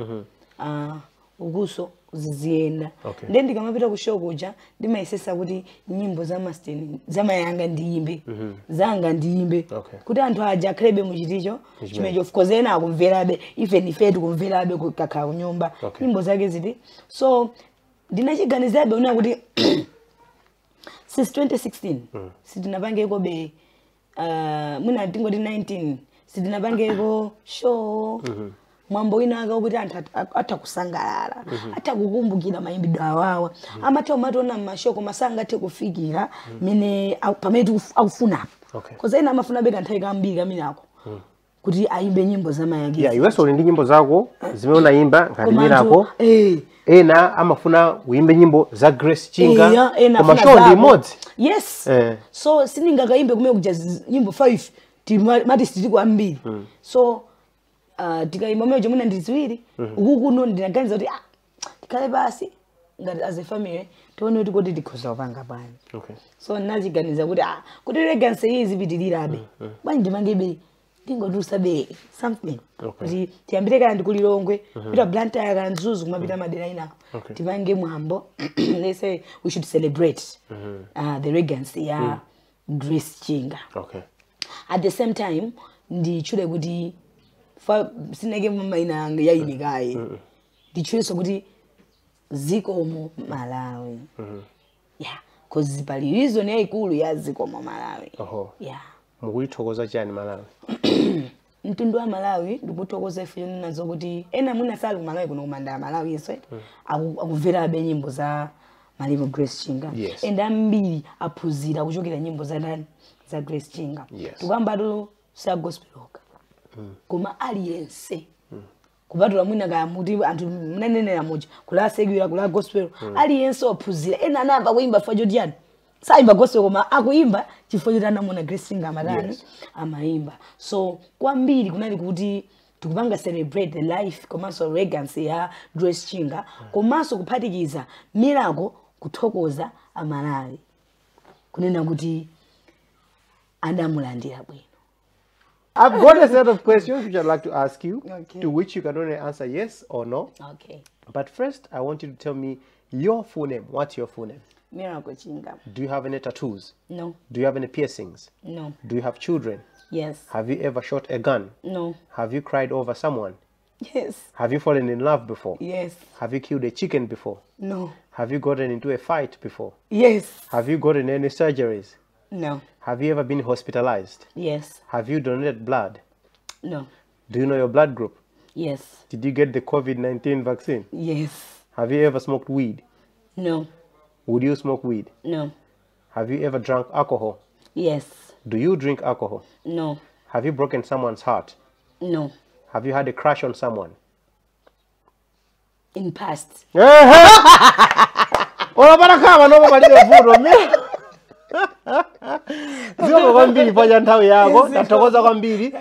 S2: Ukuso ziziyenda.
S1: Okay.
S2: Ndiye ndikamapita ku show kuja ndimayesesa kuti nyimbo za Mastin zamayanga ndiyimbe. Zanga ndiyimbe.
S1: Okay.
S2: Kuti anthu aja akhalebe muchiticho chimenecho of course ena akumverabe even ife tikumverabe kukakhala kunyumba.
S1: Okay.
S2: Nyimbo zake ziti. So ndinachiganizabe una kuti since 2016 sitinapangeko be mwina tingoti 19 sitinapangeko show. Mwambo wina aka kuti anthu atha kusangalala, atha kukumbukira mayimbidwe awawa. Amatha umationa m'mashoko masangathe kufikira mene pamene akufuna.
S1: Okay.
S2: Koza ena amafuna be kanthawi kambiri kamenako kuti ayimbe nyimbo zamayake.
S1: Yeah, iwenso uli ndi nyimbo zako zimene unayimba ngati Miracle. Ena amafuna kuyimba nyimbo za Grace Chinga. Koma show ndi imodzi.
S2: Yes. So sindingakayimbe kumene kuja nyimbo 5 mati sitiko ambiri. So tikayimba mwe jomuna ndi ziwiri uku kuno ndinaganiza kuti tikhale basi ngati as a family tione kuti kodi tikhoza kupanga bwanji.
S1: Okay.
S2: So nachiganiza kuti kuti legacy iyi izipitirirabe bwanji ndimangebe ndingodusabe something.
S1: Okay.
S2: Kuti tiyambire kana ndikulilongwe pita Blantyre kana Mzuzu kumapita madera ina.
S1: Okay.
S2: Tipange mwambo. They say we should celebrate the legacy ya Grace Chinga.
S1: Okay.
S2: At the same time ndichule kuti sineke maina anga yayinikayi ndichule kuti zikomo Malawi. Yeah, cause pali reason yayikulu ya zikomo Malawi.
S1: Oho.
S2: Yeah.
S1: Mukuyithokoza chani Malawi?
S2: Mtundu wa Malawi ndikuthokoza ife nazo kuti ena mwina sali ku Malawi kuno kumanda Malawi iswe akumverabe nyimbo za Malemu Grace Chinga.
S1: Yes.
S2: And ambiri aphunzira kuchokera nyimbo za ndani za Grace Chinga.
S1: Yes.
S2: Tukambatu sa gospel oka. Koma aliyense kupatula mwina kaya muti anthu munanenera moja kula secular kula gospel aliyense ophunzira ena anayamba kuimba chifukwa choti yani sayimba gospel koma akuimba chifukwa choti anamuona Grace Chinga amatani.
S1: Yes.
S2: Amaimba. So kwambiri kunali kuti tikupanga celebrate the life komanso legacy ya Grace Chinga komanso kuphatikiza Miracle kuthokoza Amalawi kunena kuti adamulandira bwino.
S1: I've got a set of questions which I'd like to ask you,
S2: Okay.
S1: to which you can only answer yes or no.
S2: Okay.
S1: But first, I want you to tell me your full name. What's your full name?
S2: Miracle Chinga.
S1: Do you have any tattoos?
S2: No.
S1: Do you have any piercings?
S2: No.
S1: Do you have children?
S2: Yes.
S1: Have you ever shot a gun?
S2: No.
S1: Have you cried over someone?
S2: Yes.
S1: Have you fallen in love before?
S2: Yes.
S1: Have you killed a chicken before?
S2: No.
S1: Have you gotten into a fight before?
S2: Yes.
S1: Have you gotten any surgeries?
S2: No.
S1: Have you ever been hospitalized?
S2: Yes.
S1: Have you donated blood?
S2: No.
S1: Do you know your blood group?
S2: Yes.
S1: Did you get the COVID-19 vaccine?
S2: Yes.
S1: Have you ever smoked weed?
S2: No.
S1: Would you smoke weed?
S2: No.
S1: Have you ever drunk alcohol?
S2: Yes.
S1: Do you drink alcohol?
S2: No.
S1: Have you broken someone's heart?
S2: No.
S1: Have you had a crush on someone?
S2: In past.
S1: Olapata noma palibe vuto. Zikomo kwambiri pa nthawi yako, tathokoza kwambiri.